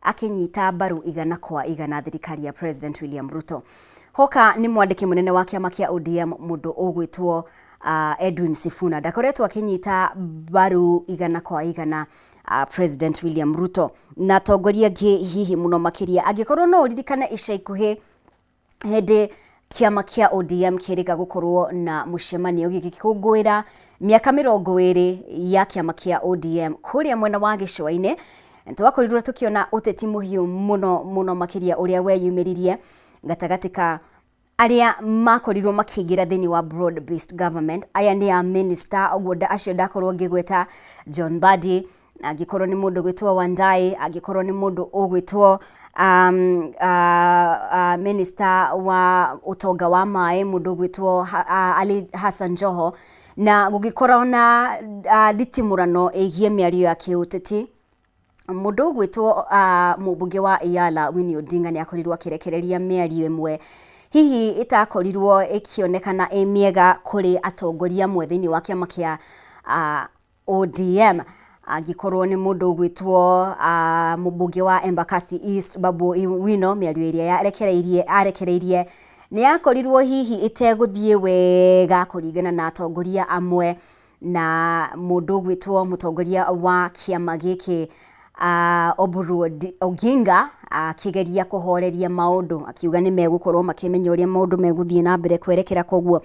Speaker 1: akĩnyita mbaru igana kwa igana thirikari ya President William Ruto. Hoka nĩ mwandĩki mũnene wa kĩama kĩa ODM, mũndũ ũgwĩtwo Edwin Sifuna, ndakoretwo akĩnyita mbaru igana kwa igana President William Ruto na atongoria angĩ hihi mũno makĩria. Angĩkorwo no ũririkane ica ikuhĩ hĩndĩ kĩama kĩa ODM kĩrĩga gũkorwo na mũcemanio gĩgĩkũngũĩra mĩaka 20 ya kĩama kĩa ODM kũrĩa mwena wa gĩcũa-inĩ, twakorirwo tũkĩona ũteti mũhiũ mũno mũno makĩria ũrĩa weyumĩririe gatagatĩ ka arĩa makorirwo makĩingĩra thĩinĩ wa broad based government. Aya nĩ a minister, ũguo acio ndakorwo ngĩgweta John Mbadi, angĩkorwo nĩ mũndũ ũgwĩtwo Wandayi, angĩkorwo nĩ mũndũ ũgwĩtwo minister wa ũtonga wa maĩ, mũndũ ũgwĩtwo Ali Hassan Joho, na gũgĩkorwo na nditimũrano ĩgiĩ mĩario ya kĩũteti. Mũndũ ũgwĩtwo mũmbunge wa Yala Winnie Odinga nĩ akorirwo akĩrekereria mĩario ĩmwe hihi ĩtakorirwo ĩkĩonekana ĩ mĩega kũrĩ atongoria amwe thĩinĩ wa kĩama kĩa ODM. Angĩkorwo nĩ mũndũ ũgwĩtwo mũmbunge wa Embakasi East Babu Owino, mĩario ĩrĩa arekereirie nĩ yakorirwo hihi ĩtegũthiĩ wega kũringana na atongoria amwe, na mũndũ ũgwĩtwo mũtongoria wa kĩama gĩkĩ Oburu Oginga akĩgeria kũhoreria maũndũ, akiuga nĩ megũkorwo makĩmenya ũrĩa maũndũ megũthiĩ na mbere kwerekera. Koguo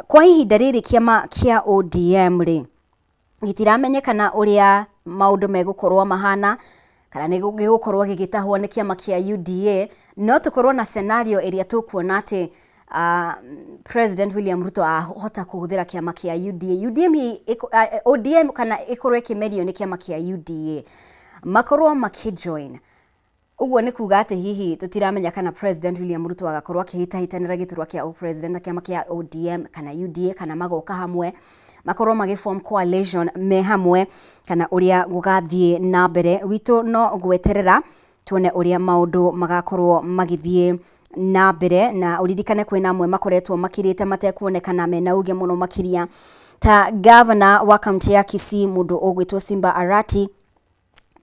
Speaker 1: kwa ihinda rĩrĩ kĩama kĩa ODM rĩ gĩtiramenyekana ũrĩa maũndũ megũkorwo mahana, kana nĩ gĩgũkorwo gĩgĩtahwo nĩ kĩama kĩa UDA. No tũkorwo na scenario ĩrĩa tũkuona atĩ President William Ruto ahota kũhũthĩra kĩama kĩa UDA, UDM, ODM, kana ĩkorwo ĩkĩmerio nĩ kĩama kĩa UDA makorwo makĩjoin. Ũguo nĩ kuga atĩ hihi tũtiramenya kana President William Ruto agakorwo akĩhĩtahĩtanĩra gĩturwa kĩa president na kĩama kĩa ODM kana UDA, kana magoka hamwe makorwo magĩ form coalition me hamwe, kana ũrĩa gũgathiĩ na mbere. Witũ no gweterera tuone ũrĩa maũndũ magakorwo magĩthiĩ na mbere. Na ũririkane kwĩna amwe makoretwo makirĩte matekuonekana mena uge mũno makĩria, ta gavana wa kaunti ya Kisii, mũndũ ũgwĩtwo Simba Arati.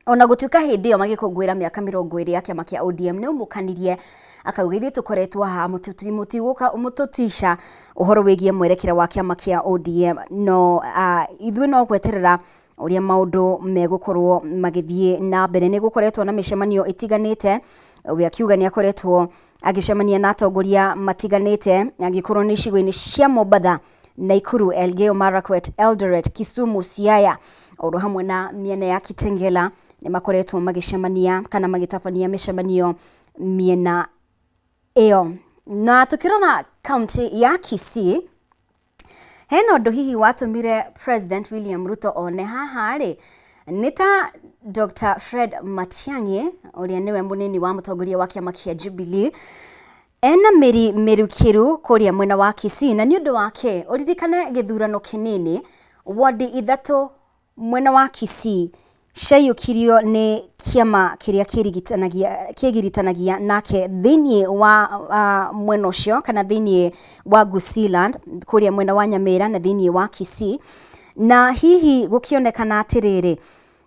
Speaker 1: Ona gũtuĩka hĩndĩ ĩyo magĩkũngũĩra mĩaka 20 ya kĩama kĩa ODM nĩ ũmũkanirie akauga ithuĩ tũkoretwo haha, mũtigũka mũtũtica ũhoro wĩgiĩ mwerekera wa kĩama kĩa ODM, no ithuĩ no gweterera. Ũrĩa maũndũ megũkorwo magĩthiĩ na mbere. Nĩ gũkoretwo na mĩcemanio ĩtiganĩte, we akiuga nĩ akoretwo agĩcemania na atongoria matiganĩte, angĩkorwo nĩ icigo-inĩ cia Mombatha, Naikuru, Elgeyo Marakwet, Eldoret, Kisumu, Siaya, oro hamwe na mĩena ya Kitengela, nĩ makoretwo magĩcemania kana magĩtabania mĩcemanio mĩena ĩyo. Na tũkĩrora kaunti ya Kisii, Hena ũndũ hihi watũmire President William Ruto one haha rĩ, nĩ ta Dr. Fred Matiang'i ũrĩa nĩwe mũnini wa mũtongoria wa kĩama kĩa Jubilee ena mĩri mĩrukĩru kũrĩa mwena wa Kisii, na nĩ ũndũ wa kĩ? Ũririkane gĩthurano kĩnini wodi ithatũ Mwena wa Kisii ciaiyũkirio nĩ kĩama kĩrĩa kĩgiritanagia nake thĩinĩ wa mwena ũcio kana thĩinĩ wa Gusiiland kũrĩa mwena wa Nyamira na thĩinĩ wa Kisii, na hihi gũkĩonekana atĩrĩrĩ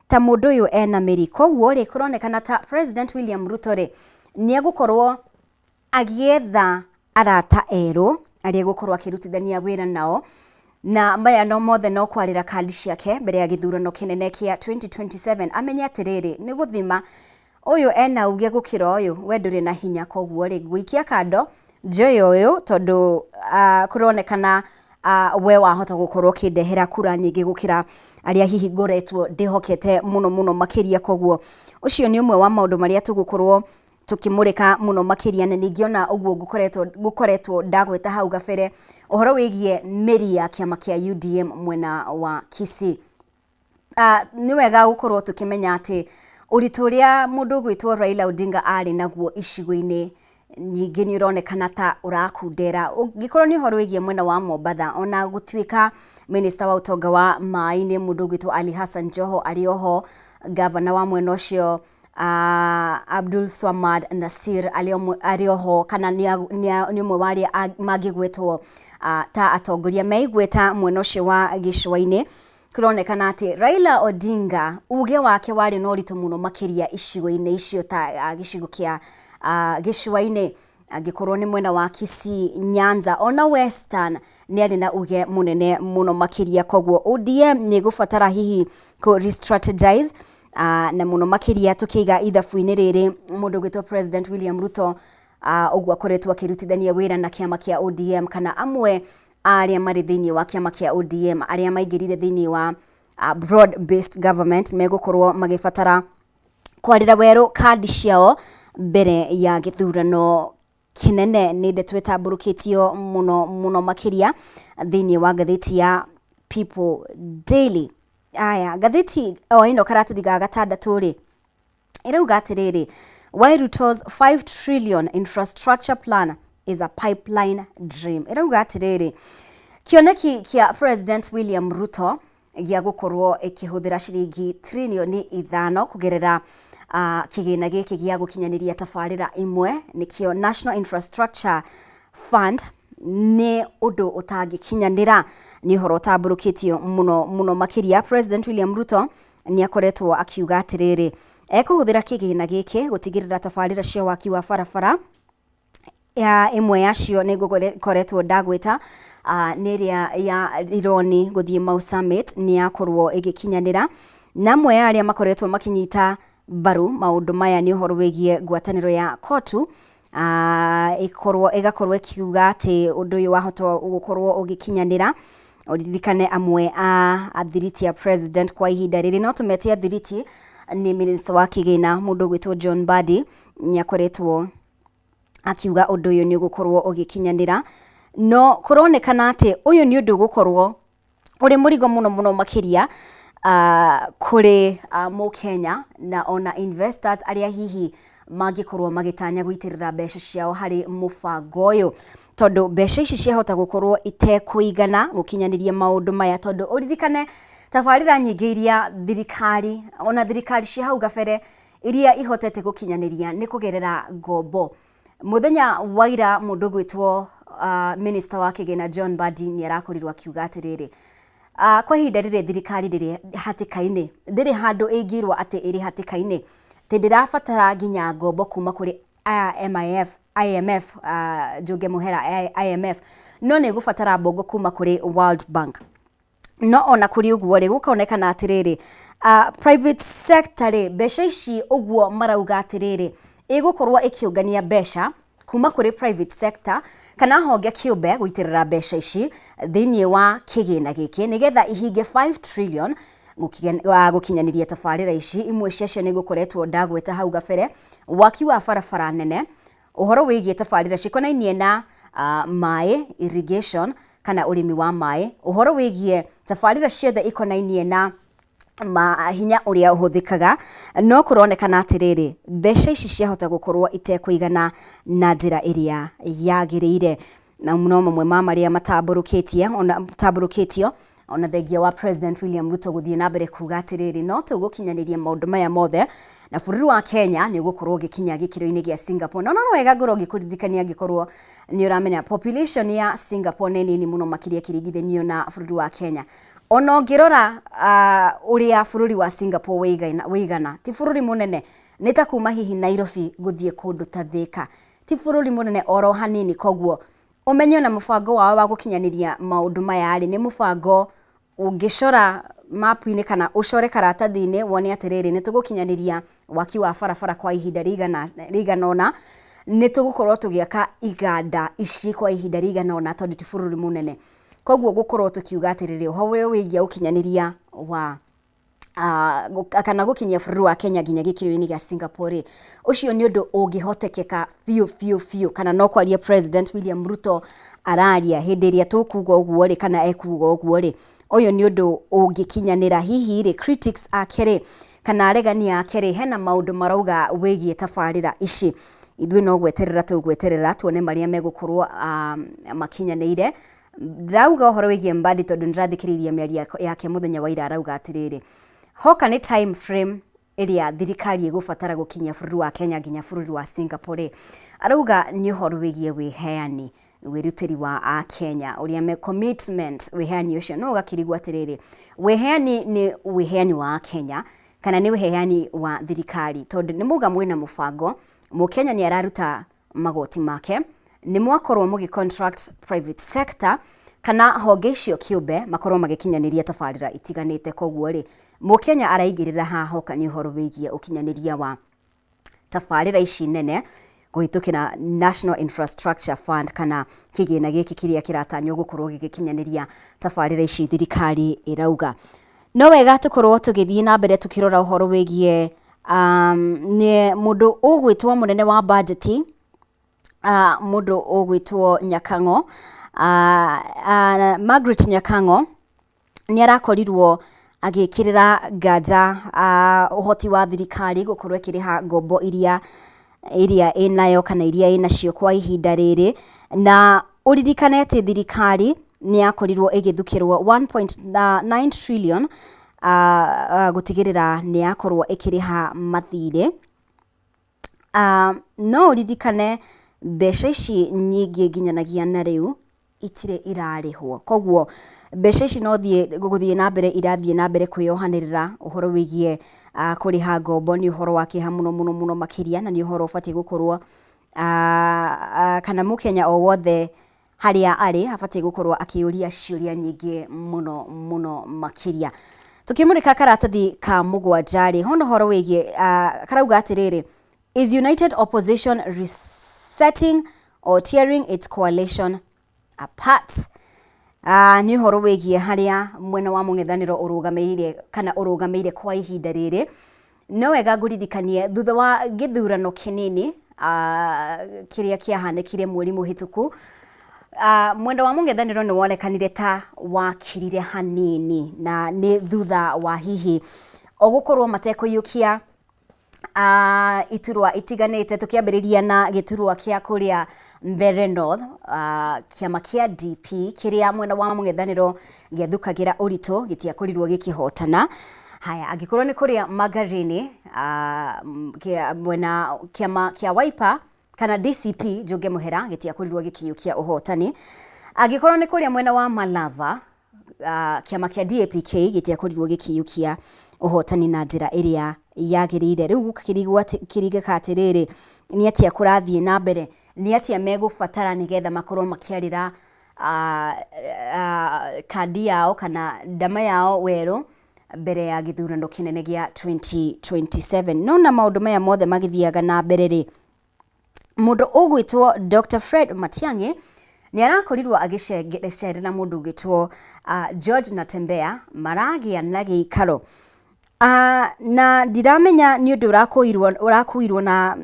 Speaker 1: ta mũndũ ũyũ ena mĩri, koguo rĩ kũronekana ta President William Ruto rĩ nĩ egũkorwo Agĩetha arata erũ arĩa egũkorwo akĩrutithania wĩra nao, na maya no mothe no kwarĩra kandi ciake mbere ya gĩthurano kĩnene kĩa 2027 amenye atĩrĩrĩ, nĩ gũthima ũyũ ena uge gũkĩra ũyũ, we ndũrĩ na hinya koguo rĩ, ngũikia kando njoe ũyũ tondũ kũronekana we wahota gũkorwo ũkĩndehera kura nyingĩ gũkĩra arĩa hihi ngoretwo ndĩhokete mũno mũno makĩria. Koguo ũcio nĩ ũmwe wa maũndũ marĩa tũgũkorwo tũkĩmũrĩka mũno makĩria, na ningĩ ona ũguo ngũkoretwo ngũkoretwo ndagweta hau gabere ũhoro wĩgiĩ mĩri ya kĩama kĩa UDM mwena wa Kisii. Nĩ wega gũkorwo tũkĩmenya atĩ ũritũ ũrĩa mũndũ ũgwĩtwo Raila Odinga arĩ naguo icigo-inĩ nyingĩ nĩ ũronekana ta ũrakundera. Ũngĩkorwo nĩ ũhoro wĩgiĩ mwena wa Mombatha, ona gũtuĩka minista wa ũtonga wa maĩ-inĩ mũndũ ũgwĩtwo Ali Hassan Joho arĩ oho, gavana wa mwena ũcio Abdul Swamad Nasir arĩ oho kana nĩ ũmwe wa arĩa mangĩgwetwo ta atongoria me igweta mwena ũcio wa gĩcũa-inĩ. Kũronekana atĩ Raila Odinga uge wake warĩ na ũritũ mũno makĩria icigo-inĩ icio ta gĩcigo kĩa gĩcũa-inĩ, angĩkorwo nĩ mwena wa Kisii, Nyanza ona Western nĩ arĩ na uge mũnene mũno makĩria. Koguo ODM nĩ ĩgũbatara hihi kũ re-strategize na mũno makĩria tũkĩiga ithabu-inĩ rĩrĩ mũndũ ũgwĩtwo President William Ruto ũguo akoretwo akĩrutithania wĩra na kĩama kĩa ODM kana amwe arĩa marĩ thĩinĩ wa kĩama kĩa ODM arĩa maingĩrire thĩinĩ wa broad based government megũkorwo magĩbatara kwarĩra werũ kandi ciao mbere ya gĩthurano kĩnene. Nĩ ndeto ĩtambũrũkĩtio mũno mũno makĩria thĩinĩ wa ngathĩti ya People Daily. Aya, ngathĩti o ĩno karatathi ga gatandatũ rĩ, ĩrauga atĩrĩrĩ, why Ruto's 5 trillion infrastructure plan is a pipeline dream. Ĩrauga atĩrĩrĩ, kĩoneki kĩa President William Ruto gĩa gũkorwo ĩkĩhũthĩra ciringi tririoni ithano kũgerera kĩgĩna gĩkĩ gĩa gũkinyanĩria tabarĩra imwe nĩkĩo National Infrastructure Fund nĩ ũndũ ũtangĩkinyanĩra. Nĩ ũhoro ũtambũrũkĩtio mũno mũno makĩria. President William Ruto nĩ akoretwo akiuga atĩrĩrĩ, ekũhũthĩra kĩgĩna gĩkĩ gũtigĩrĩra tabarĩra cia waki wa barabara ya ĩmwe yacio nĩ ngũkoretwo ndagwĩta nĩ ĩrĩa ya Rironi gũthiĩ Mau Summit nĩ yakorwo ĩgĩkinyanĩra, na amwe ya arĩa makoretwo makĩnyita mbaru maũndũ maya nĩ ũhoro wĩgiĩ ngwatanĩro ya COTU ĩkorwo ĩgakorwo ĩkiuga atĩ ũndũ ũyũ wahota gũkorwo ũgĩkinyanĩra. Ũririkane amwe a athiriti a president kwa ihinda rĩrĩ, no tũmete athiriti, nĩ minister wa kĩgĩna mũndũ ũgwĩtwo John Mbadi nĩ akoretwo akiuga ũndũ ũyũ nĩ ũgũkorwo ũgĩkinyanĩra, no kũronekana atĩ ũyũ nĩ ũndũ ũgũkorwo ũrĩ mũrigo mũno mũno makĩria kũrĩ mũkenya na ona investors arĩa hihi mangĩkorwo magĩtanya gũitĩrĩra mbeca ciao harĩ mũbango ũyũ, tondũ mbeca ici ciahota gũkorwo itekũigana gũkinyanĩria maũndũ maya, tondũ ũririkane tabarĩra nyingĩ iria thirikari ona thirikari cia hau gabere iria ihotete gũkinyanĩria nĩ kũgerera ngombo. Mũthenya wa ira mũndũ ũgwĩtwo minister wa kĩgĩna John Mbadi nĩ arakorirwo akiuga atĩrĩrĩ, kwa ihinda rĩrĩ thirikari ndĩrĩ hatĩka-inĩ, ndĩrĩ handũ ĩngĩrwo atĩ ĩrĩ hatĩka-inĩ, atĩ ndĩrabatara nginya ngombo kuma kũrĩ IMF, IMF, Njũnge Mũhera IMF, no nĩ ĩgũbatara mbombo kuma kũrĩ World Bank. No ona kũrĩ ũguo rĩ, gũkonekana atĩrĩrĩ, private sector rĩ, mbeca ici ũguo marauga atĩrĩrĩ, ĩgũkorwo ĩkĩũngania mbeca kuma kũrĩ private sector kana honge kĩũmbe gũitĩrĩra mbeca ici thĩinĩ wa kĩgĩna gĩkĩ nĩgetha ihinge 5 trillion gũkinyanĩria tabarĩra ici. Imwe ciacio nĩ gũkoretwo ndagweta hau gabere, waki wa barabara nene, ũhoro wĩgiĩ tabarĩra cikonainie na maĩ, irrigation kana ũrĩmi wa maĩ, ũhoro wĩgiĩ tabarĩra ciothe ikonainie na ma hinya ũrĩa ũhũthĩkaga. No kũronekana atĩrĩrĩ, mbeca ici ciahota gũkorwo itekũigana na njĩra ĩrĩa yagĩrĩire. Na no mamwe ma marĩa matambũrũkĩtie ona tambũrũkĩtio ona thengia wa President William Ruto gũthiĩ na mbere kuga atĩrĩrĩ, no tũgũkinyanĩria maũndũ maya mothe na bũrũri wa Kenya nĩ ũgũkorwo ũgĩkinya gĩkĩro-inĩ gĩa Singapore. No no wega ngorwo ngĩkũririkania angĩkorwo nĩ ũramenya population ya Singapore nĩ nini mũno makĩria ĩkĩringithanio na bũrũri wa Kenya. Ona ũngĩrora ũrĩa bũrũri wa Singapore wĩigana, wĩigana ti bũrũri mũnene, nĩ ta kuma hihi Nairobi gũthiĩ kũndũ ta Thika, ti bũrũri mũnene oro hanini. Koguo ũmenye ona mũbango wao wa gũkinyanĩria maũndũ maya rĩ, nĩ mũbango ũngĩcora mapu-inĩ kana ũcore karatathi-inĩ wone atĩrĩrĩ, nĩ tũgũkinyanĩria waki wa barabara kwa ihinda rĩigana rĩigana ũna, nĩ tũgũkorwo tũgĩaka iganda ici kwa ihinda rĩigana ũna tondũ ti bũrũri mũnene. Koguo gũkorwo tũkiuga atĩrĩrĩ, ũhoro ũyũ wĩgiĩ ũkinyanĩria wa kana gũkinyia bũrũri wa Kenya nginya gĩkĩro-inĩ gĩa Singapore rĩ, ũcio nĩ ũndũ ũngĩhotekeka biũ biũ biũ, kana no kwaria President William Ruto araria hĩndĩ ĩrĩa tũkuga ũguo rĩ, kana ekuga ũguo rĩ, ũyũ nĩ ũndũ ũngĩkinyanĩra. Hihi rĩ, critics ake rĩ, kana aregani ake rĩ, hena maũndũ marauga wĩgiĩ tabarĩra ici? Ithuĩ no gweterera tũgweterera tuone marĩa megũkorwo makinyanĩire. Ndĩrauga ũhoro wĩgiĩ Mbadi tondũ nĩndĩrathikĩrĩirie mĩario yake mũthenya wa ira, arauga atĩrĩrĩ, hoka nĩ time frame ĩrĩa thirikari ĩgũbatara gũkinyia bũrũri wa Kenya nginya bũrũri wa Singapore rĩ, arauga nĩ ũhoro wĩgiĩ wĩheani, wĩrutĩri wa Akenya, ũrĩa me commitment, wĩheani ũcio. No ũgakĩrigwo atĩrĩrĩ, wĩheani nĩ wĩheani wa Akenya kana nĩ wĩheani wa thirikari? Tondũ nĩ mwauga mwĩna mũbango, Mũkenya nĩ araruta magoti make, nĩ mwakorwo mũgĩ contract private sector kana honge icio kĩũmbe makorwo magĩkinyanĩria tabarĩra itiganĩte. Koguo rĩ, Mũkenya araingĩrĩra haha hoka nĩ ũhoro wĩgiĩ ũkinyanĩria wa tabarĩra ici nene kũhĩtũkĩra National Infrastructure Fund kana kĩgĩna gĩkĩ kĩrĩa kĩratanywo gũkorwo gĩgĩkinyanĩria tabarĩra ici thirikari ĩrauga. No wega tũkorwo tũgĩthiĩ na mbere tũkĩrora ũhoro wĩgiĩ nĩ mũndũ ũgwĩtwo mũnene wa bajeti, mũndũ ũgwĩtwo Nyakang'o, Margaret Nyakang'o nĩ arakorirwo agĩkĩrĩra nganja ũhoti wa thirikari gũkorwo ĩkĩrĩha ngombo iria ĩrĩa ĩnayo kana iria ĩnacio kwa ihinda rĩrĩ. Na ũririkane atĩ thirikari nĩ yakorirwo ĩgĩthukĩrwo 1.9 trillion gũtigĩrĩra nĩ yakorwo ĩkĩrĩha mathirĩ. No ũririkane mbeca ici nyingĩ nginyanagia na rĩu itirĩ irarĩhwo. Koguo mbeca ici no thiĩ gũthiĩ na mbere irathiĩ na mbere kwĩyohanĩrĩra. Ũhoro wĩgiĩ kũrĩha ngombo nĩ ũhoro wa kĩeha mũno mũno mũno makĩria, na nĩ ũhoro ũbatiĩ gũkorwo kana Mũkenya o wothe harĩa arĩ abatiĩ gũkorwo akĩũria ciũria nyingĩ mũno mũno makĩria. Tũkĩmũrĩka karatathi ka mũgwanja rĩ, hona ũhoro wĩgiĩ karauga atĩrĩrĩ, "Is United Opposition resetting or tearing its coalition apart?" Nĩ ũhoro wĩgiĩ harĩa mwena wa mũng'ethanĩro ũrũgamĩrĩire kana ũrũgamĩire kwa ihinda rĩrĩ. No wega ngũririkanie thutha wa gĩthurano kĩnini kĩrĩa kĩahanĩkire mweri mũhĩtũku, mwena wa mũng'ethanĩro nĩ wonekanire ta wakirire hanini, na nĩ thutha wa hihi o gũkorwo matekũiyũkia iturwa itiganĩte, tũkĩambĩrĩria na gĩturwa kĩa kũrĩa Mbeere North, kĩama kĩa DP kĩrĩa mwena wa mũng'ethanĩro gĩathukagĩra ũritũ gĩtiakorirwo gĩkĩhotana. Haya, angĩkorwo nĩ kũrĩa Magarini, mwena kĩama kĩa Wiper kana DCP Njũnge Mũhera gĩtiakorirwo gĩkĩiyũkia ũhotani. Angĩkorwo nĩ kũrĩa mwena wa Malava, kĩama kĩa DAPK gĩtiakorirwo gĩkĩiyũkia ũhotani na njĩra ĩrĩa yagĩrĩire. Rĩu gũkĩrigwo kĩringĩka atĩrĩrĩ, nĩ atĩa kũrathiĩ na mbere, nĩ atĩa megũbatara nĩgetha makorwo makĩarĩra Kandi yao kana ndama yao werũ mbere ya gĩthurano kĩnene gĩa 2027. No na maũndũ maya mothe magĩthiaga na mbere rĩ, mũndũ ũgwĩtwo Dr. Fred Matiang'i nĩ arakorirwo agĩcerera mũndũ ũgwĩtwo George Natembeya, maragĩa na gĩikaro. Na ndiramenya nĩ ũndũ ũrakuirwo na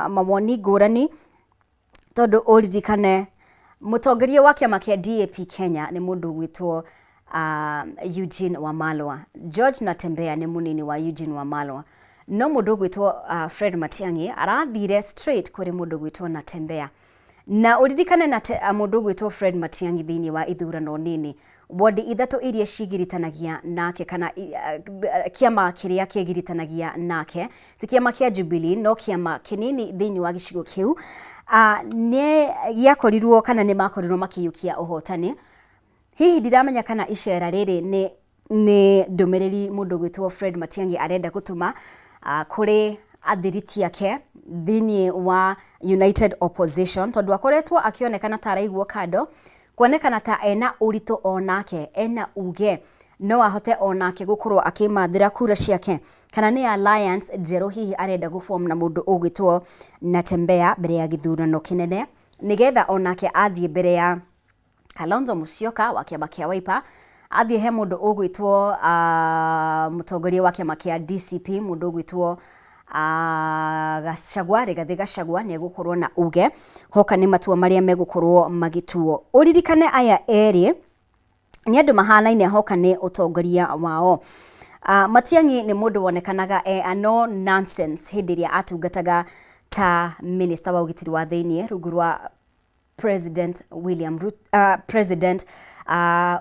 Speaker 1: mawoni ngũrani, tondũ ũririkane mũtongoria wa kĩama kĩa DAP Kenya nĩ mũndũ ũgwĩtwo Eugene Wamalwa. George Natembeya nĩ mũnini wa Eugene Wamalwa. No mũndũ ũgwĩtwo Fred Matiang'i arathire straight kũrĩ mũndũ ũgwĩtwo Natembeya. Na ũririkane na mũndũ ũgwĩtwo Fred Matiang'i thĩinĩ wa ithurano nini, wodi ithatũ iria cigiritanagia nake kana kĩama kĩrĩa kĩgiritanagia nake ti kĩama kĩa Jubilee no kĩama kĩnini thĩinĩ wa gĩcigo kĩu, nĩ gĩakorirwo kana nĩ makorirwo makĩiyũkia ũhotani. Hihi ndiramenya kana icera rĩrĩ nĩ ndũmĩrĩri mũndũ ũgwĩtwo Fred Matiang'i arenda gũtũma kũrĩ athiriti ake thĩinĩ wa United Opposition, tondũ akoretwo akĩonekana ta araigwo kando, kuonekana ta ena ũritũ onake, ena uge no ahote onake gũkorwo akĩmathĩra kura ciake, kana nĩ alliance njerũ hihi arenda gũform na mũndũ ũgwĩtwo Natembeya mbere ya gĩthurano kĩnene, nĩgetha onake athiĩ mbere ya Kalonzo Musyoka wa kĩama kĩa Wiper, athiĩ he mũndũ ũgwĩtwo mũtongoria wa kĩama kĩa DCP, mũndũ ũgwĩtwo Gachagua, Rigathĩ Gachagua, nĩ egũkorwo na uge hoka nĩ matua marĩa megũkorwo magĩtuo. Ũririkane aya erĩ nĩ andũ mahanaine hoka nĩ ũtongoria wao. Matiang'i nĩ mũndũ wonekanaga e a no nonsense hĩndĩ ĩrĩa atungataga ta minister wa ũgitĩri wa thĩiniĩ rungu rwa President William Ruto, President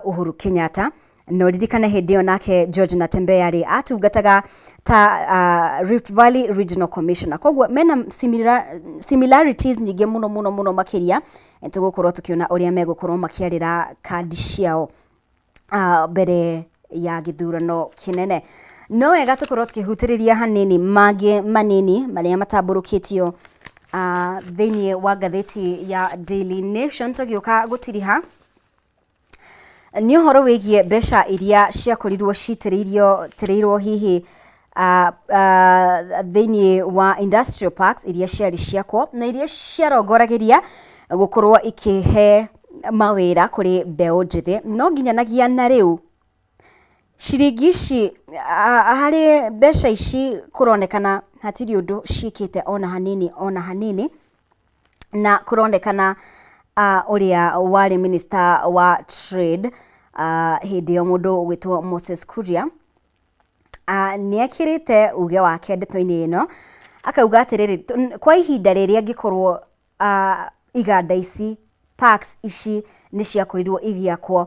Speaker 1: Uhuru Kenyatta. Na ũririkane hĩndĩ ĩyo nake George Natembeya rĩ atungataga ta Rift Valley Regional Commissioner. Koguo mena similarities nyingĩ mũno mũno mũno makĩria. Tũgũkorwo tũkĩona ũrĩa megũkorwo makĩarĩra kandi ciao mbere ya gĩthurano kĩnene. No wega tũkorwo tũkĩhutĩrĩria hanini mangĩ manini marĩa matambũrũkĩtio thĩinĩ wa ngathĩti ya Daily Nation tũgĩũka gũtiriha nĩ ũhoro wĩgiĩ mbeca iria ciakorirwo citĩrĩirio tĩrĩirwo hihi thĩinĩ wa industrial parks iria ciarĩ ciakwo na iria ciarongoragĩria gũkorwo ikĩhe mawĩra kũrĩ mbeũ njĩthĩ. No nginyanagia na rĩu ciringi ici, harĩ mbeca ici, kũronekana hatirĩ ũndũ ciĩkĩte ona hanini ona hanini. Na kũronekana ũrĩa warĩ minister wa trade hĩndĩ ĩyo, mũndũ ũgwĩtwo Moses Kuria, nĩ ekĩrĩte uge wake ndeto-inĩ ĩno, akauga atĩrĩrĩ, kwa ihinda rĩrĩa angĩkorwo iganda ici, parks ici nĩ ciakorirwo igĩakwo,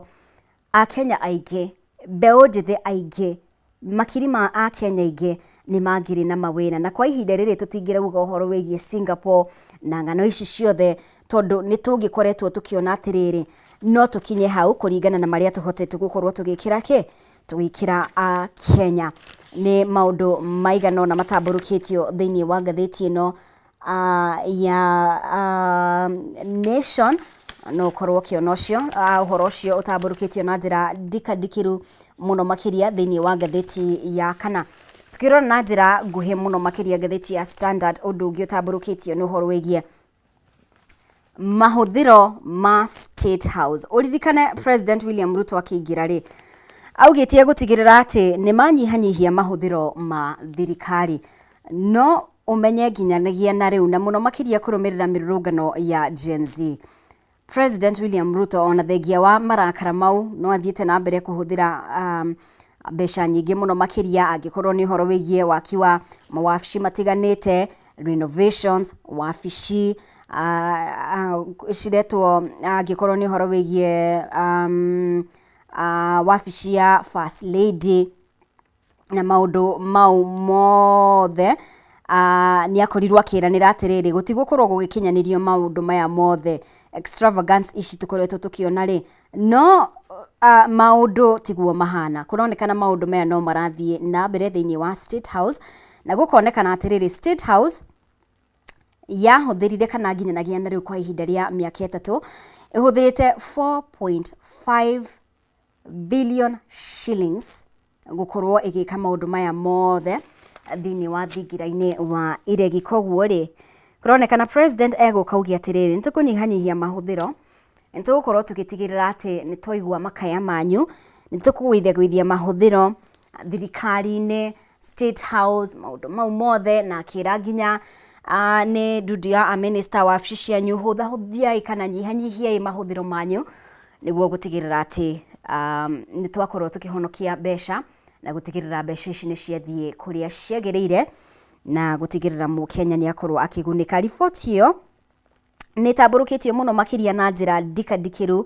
Speaker 1: Akenya aingĩ, mbeũ njĩthĩ aingĩ, makiri ma Akenya aingĩ nĩ mangĩrĩ na mawĩra. Na kwa ihinda rĩrĩ tũtingĩrauga ũhoro wĩgiĩ Singapore na ng'ano ici ciothe, tondũ nĩ tũngĩkoretwo tũkĩona atĩrĩrĩ, no tũkinye hau kũringana na marĩa tũhotete gũkorwo tũgĩkĩra kĩ tũgĩkĩra Kenya. Nĩ maũndũ maigana ũna matambũrũkĩtio thĩinĩ wa ngathĩti ĩno ya Nation. No ũkorwo ũkĩona ũcio ũhoro ũcio ũtambũrũkĩtio na njĩra ndikandikĩru mũno makĩria thĩinĩ wa ngathĩti ya kana. Tukĩrora na njĩra nguhĩ mũno makĩria ngathĩti ya Standard, ũndũ ũngĩ ũtambũrũkĩtio nĩ ũhoro wĩgiĩ mahũthĩro ma State House. Ũririkane President William Ruto akĩingĩra rĩ, augĩte gũtigĩrĩra atĩ nĩ manyihanyihia mahũthĩro ma thirikari. No ũmenye nginyanagia na rĩu, na mũno makĩria kũrũmĩrĩra mĩrũrũngano ya Gen Z, President William Ruto ona thengia wa marakara mau no athiĩte na mbere kũhũthĩra mbeca nyingĩ mũno makĩria, angĩkorwo nĩ ũhoro wĩgiĩ waki wa mawabici matiganĩte, renovations, wabici ciretwo, angĩkorwo nĩ ũhoro wĩgiĩ wabici ya First Lady na maũndũ mau mothe. Nĩ akorirwo akĩranĩra atĩrĩrĩ, gũtigũkorwo gũgĩkinyanĩrio maũndũ maya mothe, extravagance ici tũkoretwo tũkĩona rĩ, no maũndũ tiguo mahana. Kũronekana maũndũ maya no marathiĩ na mbere thĩinĩ wa State House, na gũkonekana atĩrĩrĩ, State House yahũthĩrire kana nginyanagia na rĩu kwa ihinda rĩa mĩaka 3. Ĩhũthĩrĩte 4.5 billion shillings gũkorwo ĩgĩka maũndũ maya mothe thĩinĩ wa thingira-inĩ wa iregi. Koguo rĩ, kũronekana president egũka auge atĩrĩrĩ, nĩ tũkũnyihanyihia mahũthĩro, nĩ tũgũkorwo tũgĩtigĩrĩra atĩ nĩ twaigua makaya manyu, nĩ tũkũgũithia mahũthĩro thirikari-inĩ, State House, maũndũ mau mothe, na akĩra nginya nĩ ndundu ya amĩnĩsta wabici cianyu, hũthahũthiai kana nyihanyihiai mahũthĩro manyu nĩguo gũtigĩrĩra atĩ nĩ twakorwo tũkĩhonokia mbeca na gũtigĩrĩra mbeca ici nĩ ciathiĩ kũrĩa ciagĩrĩire na gũtigĩrĩra mũkenya nĩ akorwo akĩgunĩka. Riboti ĩyo nĩ ĩtambũrũkĩtio mũno makĩria na njĩra ndikandikĩru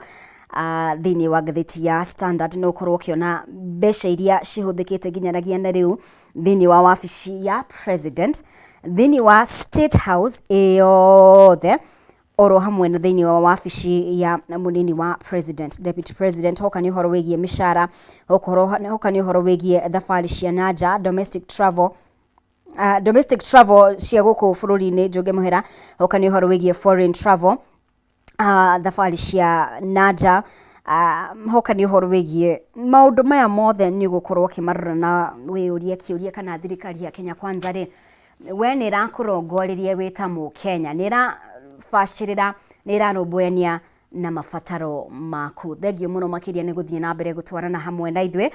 Speaker 1: thĩinĩ wa ngathĩti ya Standard. No ũkorwo ũkĩona mbeca iria cihũthĩkĩte nginyanagia na rĩu thĩinĩ wa wabici ya president, thĩinĩ wa State House ĩyothe, oro hamwe na thĩinĩ wa wabici ya mũnini wa president, deputy president. Hoka nĩ ũhoro wĩgiĩ mĩcara, hoka nĩ ũhoro wĩgiĩ thabarĩ cia nanja, domestic travel, domestic travel cia gũkũ bũrũri-inĩ, njũnge mũhera, hoka nĩ ũhoro wĩgiĩ foreign travel, thabarĩ cia nanja, hoka nĩ ũhoro wĩgiĩ maũndũ maya mothe, nĩ ũgũkorwo ũkĩmarora na wĩyũrie kĩũria kana thirikari ya Kenya Kwanza rĩ, we nĩ ĩrakũrongoreria wĩ ta mũkenya, nĩ ĩrabacĩrĩra, nĩ ĩrarũmbũyania na mabataro maku? Thengiũ mũno makĩria nĩ gũthiĩ na mbere gũtwarana hamwe na ithuĩ.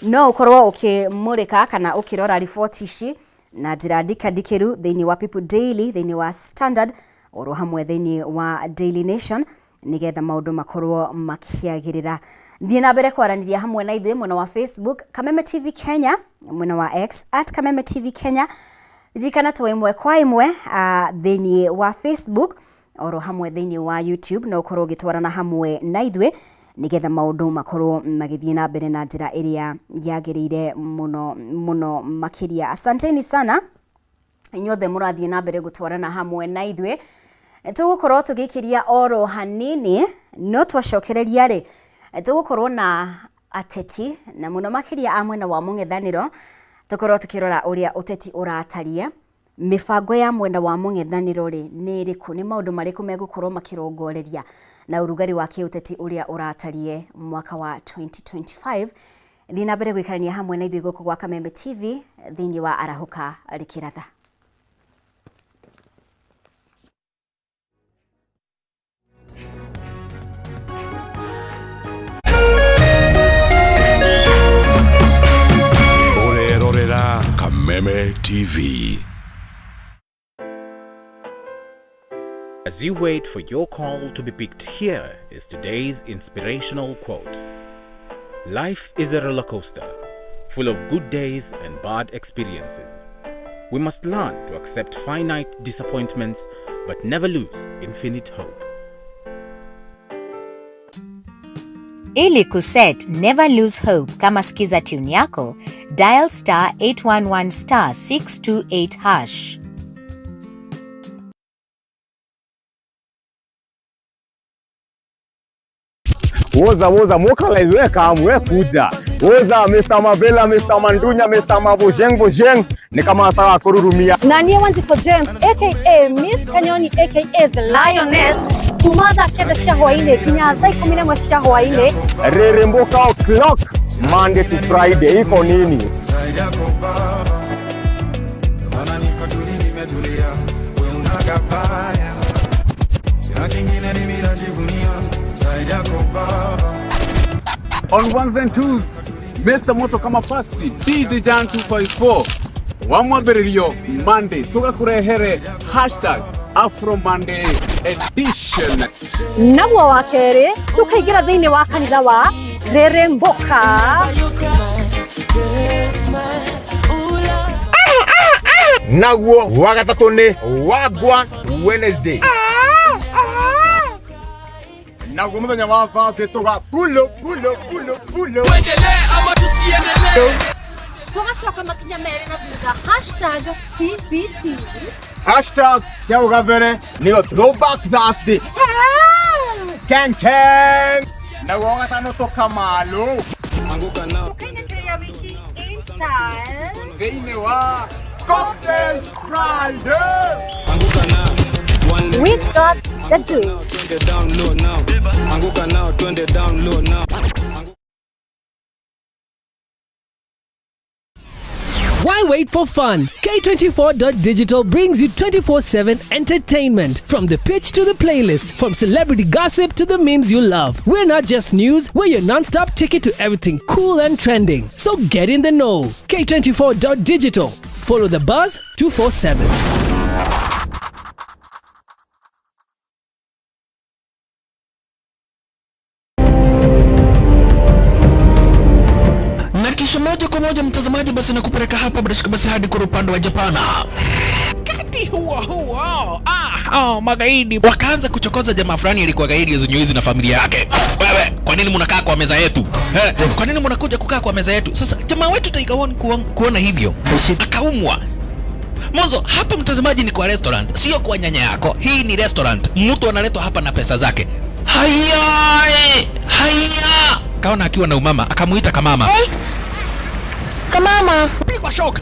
Speaker 1: No ũkorwo ũkĩmũrĩka kana ũkĩrora riboti ici na njĩra ndikandikĩru thĩinĩ wa People Daily, thĩinĩ wa Standard, oro hamwe thĩinĩ wa Daily Nation, nĩgetha maũndũ makorwo makĩagĩrĩra. Thiĩ na mbere kwaranĩria hamwe na ithuĩ mwena wa Facebook, Kameme TV Kenya, mwena wa X, @KamemeTVKenya. Ririkana tũ ĩmwe kwa ĩmwe thĩinĩ wa Facebook, oro hamwe thĩinĩ wa YouTube, no ũkorwo ũgĩtwarana hamwe na ithuĩ nĩgetha maũndũ makorwo magĩthiĩ na mbere na njĩra ĩrĩa yagĩrĩire mũno mũno makĩria. Asanteni sana inyuothe mũrathiĩ na mbere gũtwarana hamwe na ithuĩ. Tũgũkorwo tũgĩkĩria oro hanini, no twacokereria rĩ, tũgũkorwo na ateti na mũno makĩria a mwena wa mũng'ethanĩro, tũkorwo tũkĩrora ũrĩa ũteti ũrataria, mĩbango ya mwena wa mũng'ethanĩro rĩ nĩ ĩrĩkũ, nĩ maũndũ marĩkũ megũkorwo makĩrongoreria, na ũrugarĩ wa kĩũteti ũrĩa ũratarie mwaka wa 2025. Thiĩ na mbere gũikarania hamwe na ithuĩ gũkũ gwa Kameme TV thĩinĩ wa Arahũka Rĩkĩratha.
Speaker 2: Ũrerorera Kameme TV.
Speaker 3: As you wait for your call to be picked, here is today's inspirational quote. Life is a roller coaster, full of good days and bad experiences. We must learn to accept finite disappointments but never lose infinite hope.
Speaker 4: Ili kuset Never Lose Hope kama skiza tune yako, dial *811*628#.
Speaker 5: Woza woza mokalize, we kam, we kuja. Woza Mr. Mavela, Mr. Mandunya, Mr. Mabojeng Bojeng, ni kama sawa kururumia.
Speaker 6: Na niĩ Wanjikũ James, aka Miss Kanyoni, aka The Lioness, kuma thaa 9 cia hwainĩ nginya thaa 11 cia hwainĩ.
Speaker 5: Reremboka o'clock, Monday to Friday, iko nini?
Speaker 7: Zaidi yako baba, maana niko tuli, nimetulia, we unagabaya, sina kingine mimi najivunia zaidi yako baba.
Speaker 8: On ones and twos, Mr. Moto kama pasi, DJ Jan 254 wa mwambĩrĩrio Monday tũgakũrehere #AfroMonday edition.
Speaker 6: Naguo wa kerĩ tũkaingĩra thĩinĩ wa kanitha wa Reremboka.
Speaker 5: Naguo wa gatatũ nĩ Wagwan Wednesday. Naguo mũthenya wa Thursday tũga pulo pulo pulo pulo.
Speaker 6: Tũgacoka makinya merĩ na thutha, #TBT.
Speaker 5: Hashtag cia ũgabere nĩyo Throwback Thursday. Keng keng. Naguo wa gatano tũkamalo.
Speaker 6: Tũkainĩkĩrĩria wiki in style.
Speaker 8: Thĩinĩ wa
Speaker 5: Cocktail Friday.
Speaker 7: Anguka na one.
Speaker 6: We got the juice.
Speaker 7: Twende down low now. Anguka nao, twende down low now.
Speaker 9: Why wait for fun? K24.digital brings you 24/7 entertainment. From the pitch to the playlist, from celebrity gossip to the memes you love. We're not just news, we're your non stop ticket to everything cool and trending. So get in the know. K24.digital. Follow the buzz 247.
Speaker 10: Na kisha moja kwa moja mtazamaji, basi nakupeleka hapa bila shaka basi hadi kwa upande wa Japana. Wakati huo huo, oh, magaidi wakaanza kuchokoza jamaa fulani alikuwa gaidi ya na familia yake. Wewe, kwa nini mnakaa kwa meza yetu? Eh, kwa nini mnakuja kukaa kwa meza yetu? Sasa jamaa wetu Tiger One kuona hivyo akaumwa. Mwanzo hapa mtazamaji, ni kwa restaurant, sio kwa nyanya yako. Hii ni restaurant, mtu analetwa hapa na pesa zake. Haya, haya, kaona akiwa na umama, akamuita kamama. Hey. Kamama, pigwa shock.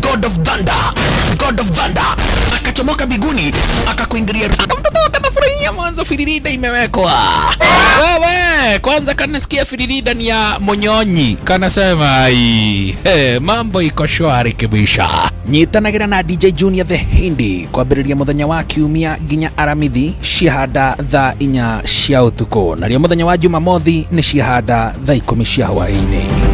Speaker 10: God of Thunder, God of Thunder akachomoka biguni akakuingilia. Mtoto akanafurahia mwanzo, firirida imewekwa. Wewe kwanza kanasikia firirida ni ya monyonyi, kanasema ai, hey, mambo iko shwari kibisha. Nyitanagira na DJ Junior the Hindi kwambĩrĩria mũthenya wa kiumia nginya aramithi ciahanda thaa 4 cia ũtukũ, narĩo mũthenya wa Jumamothi nĩ ciahanda thaa 10 cia hwaĩ-inĩ.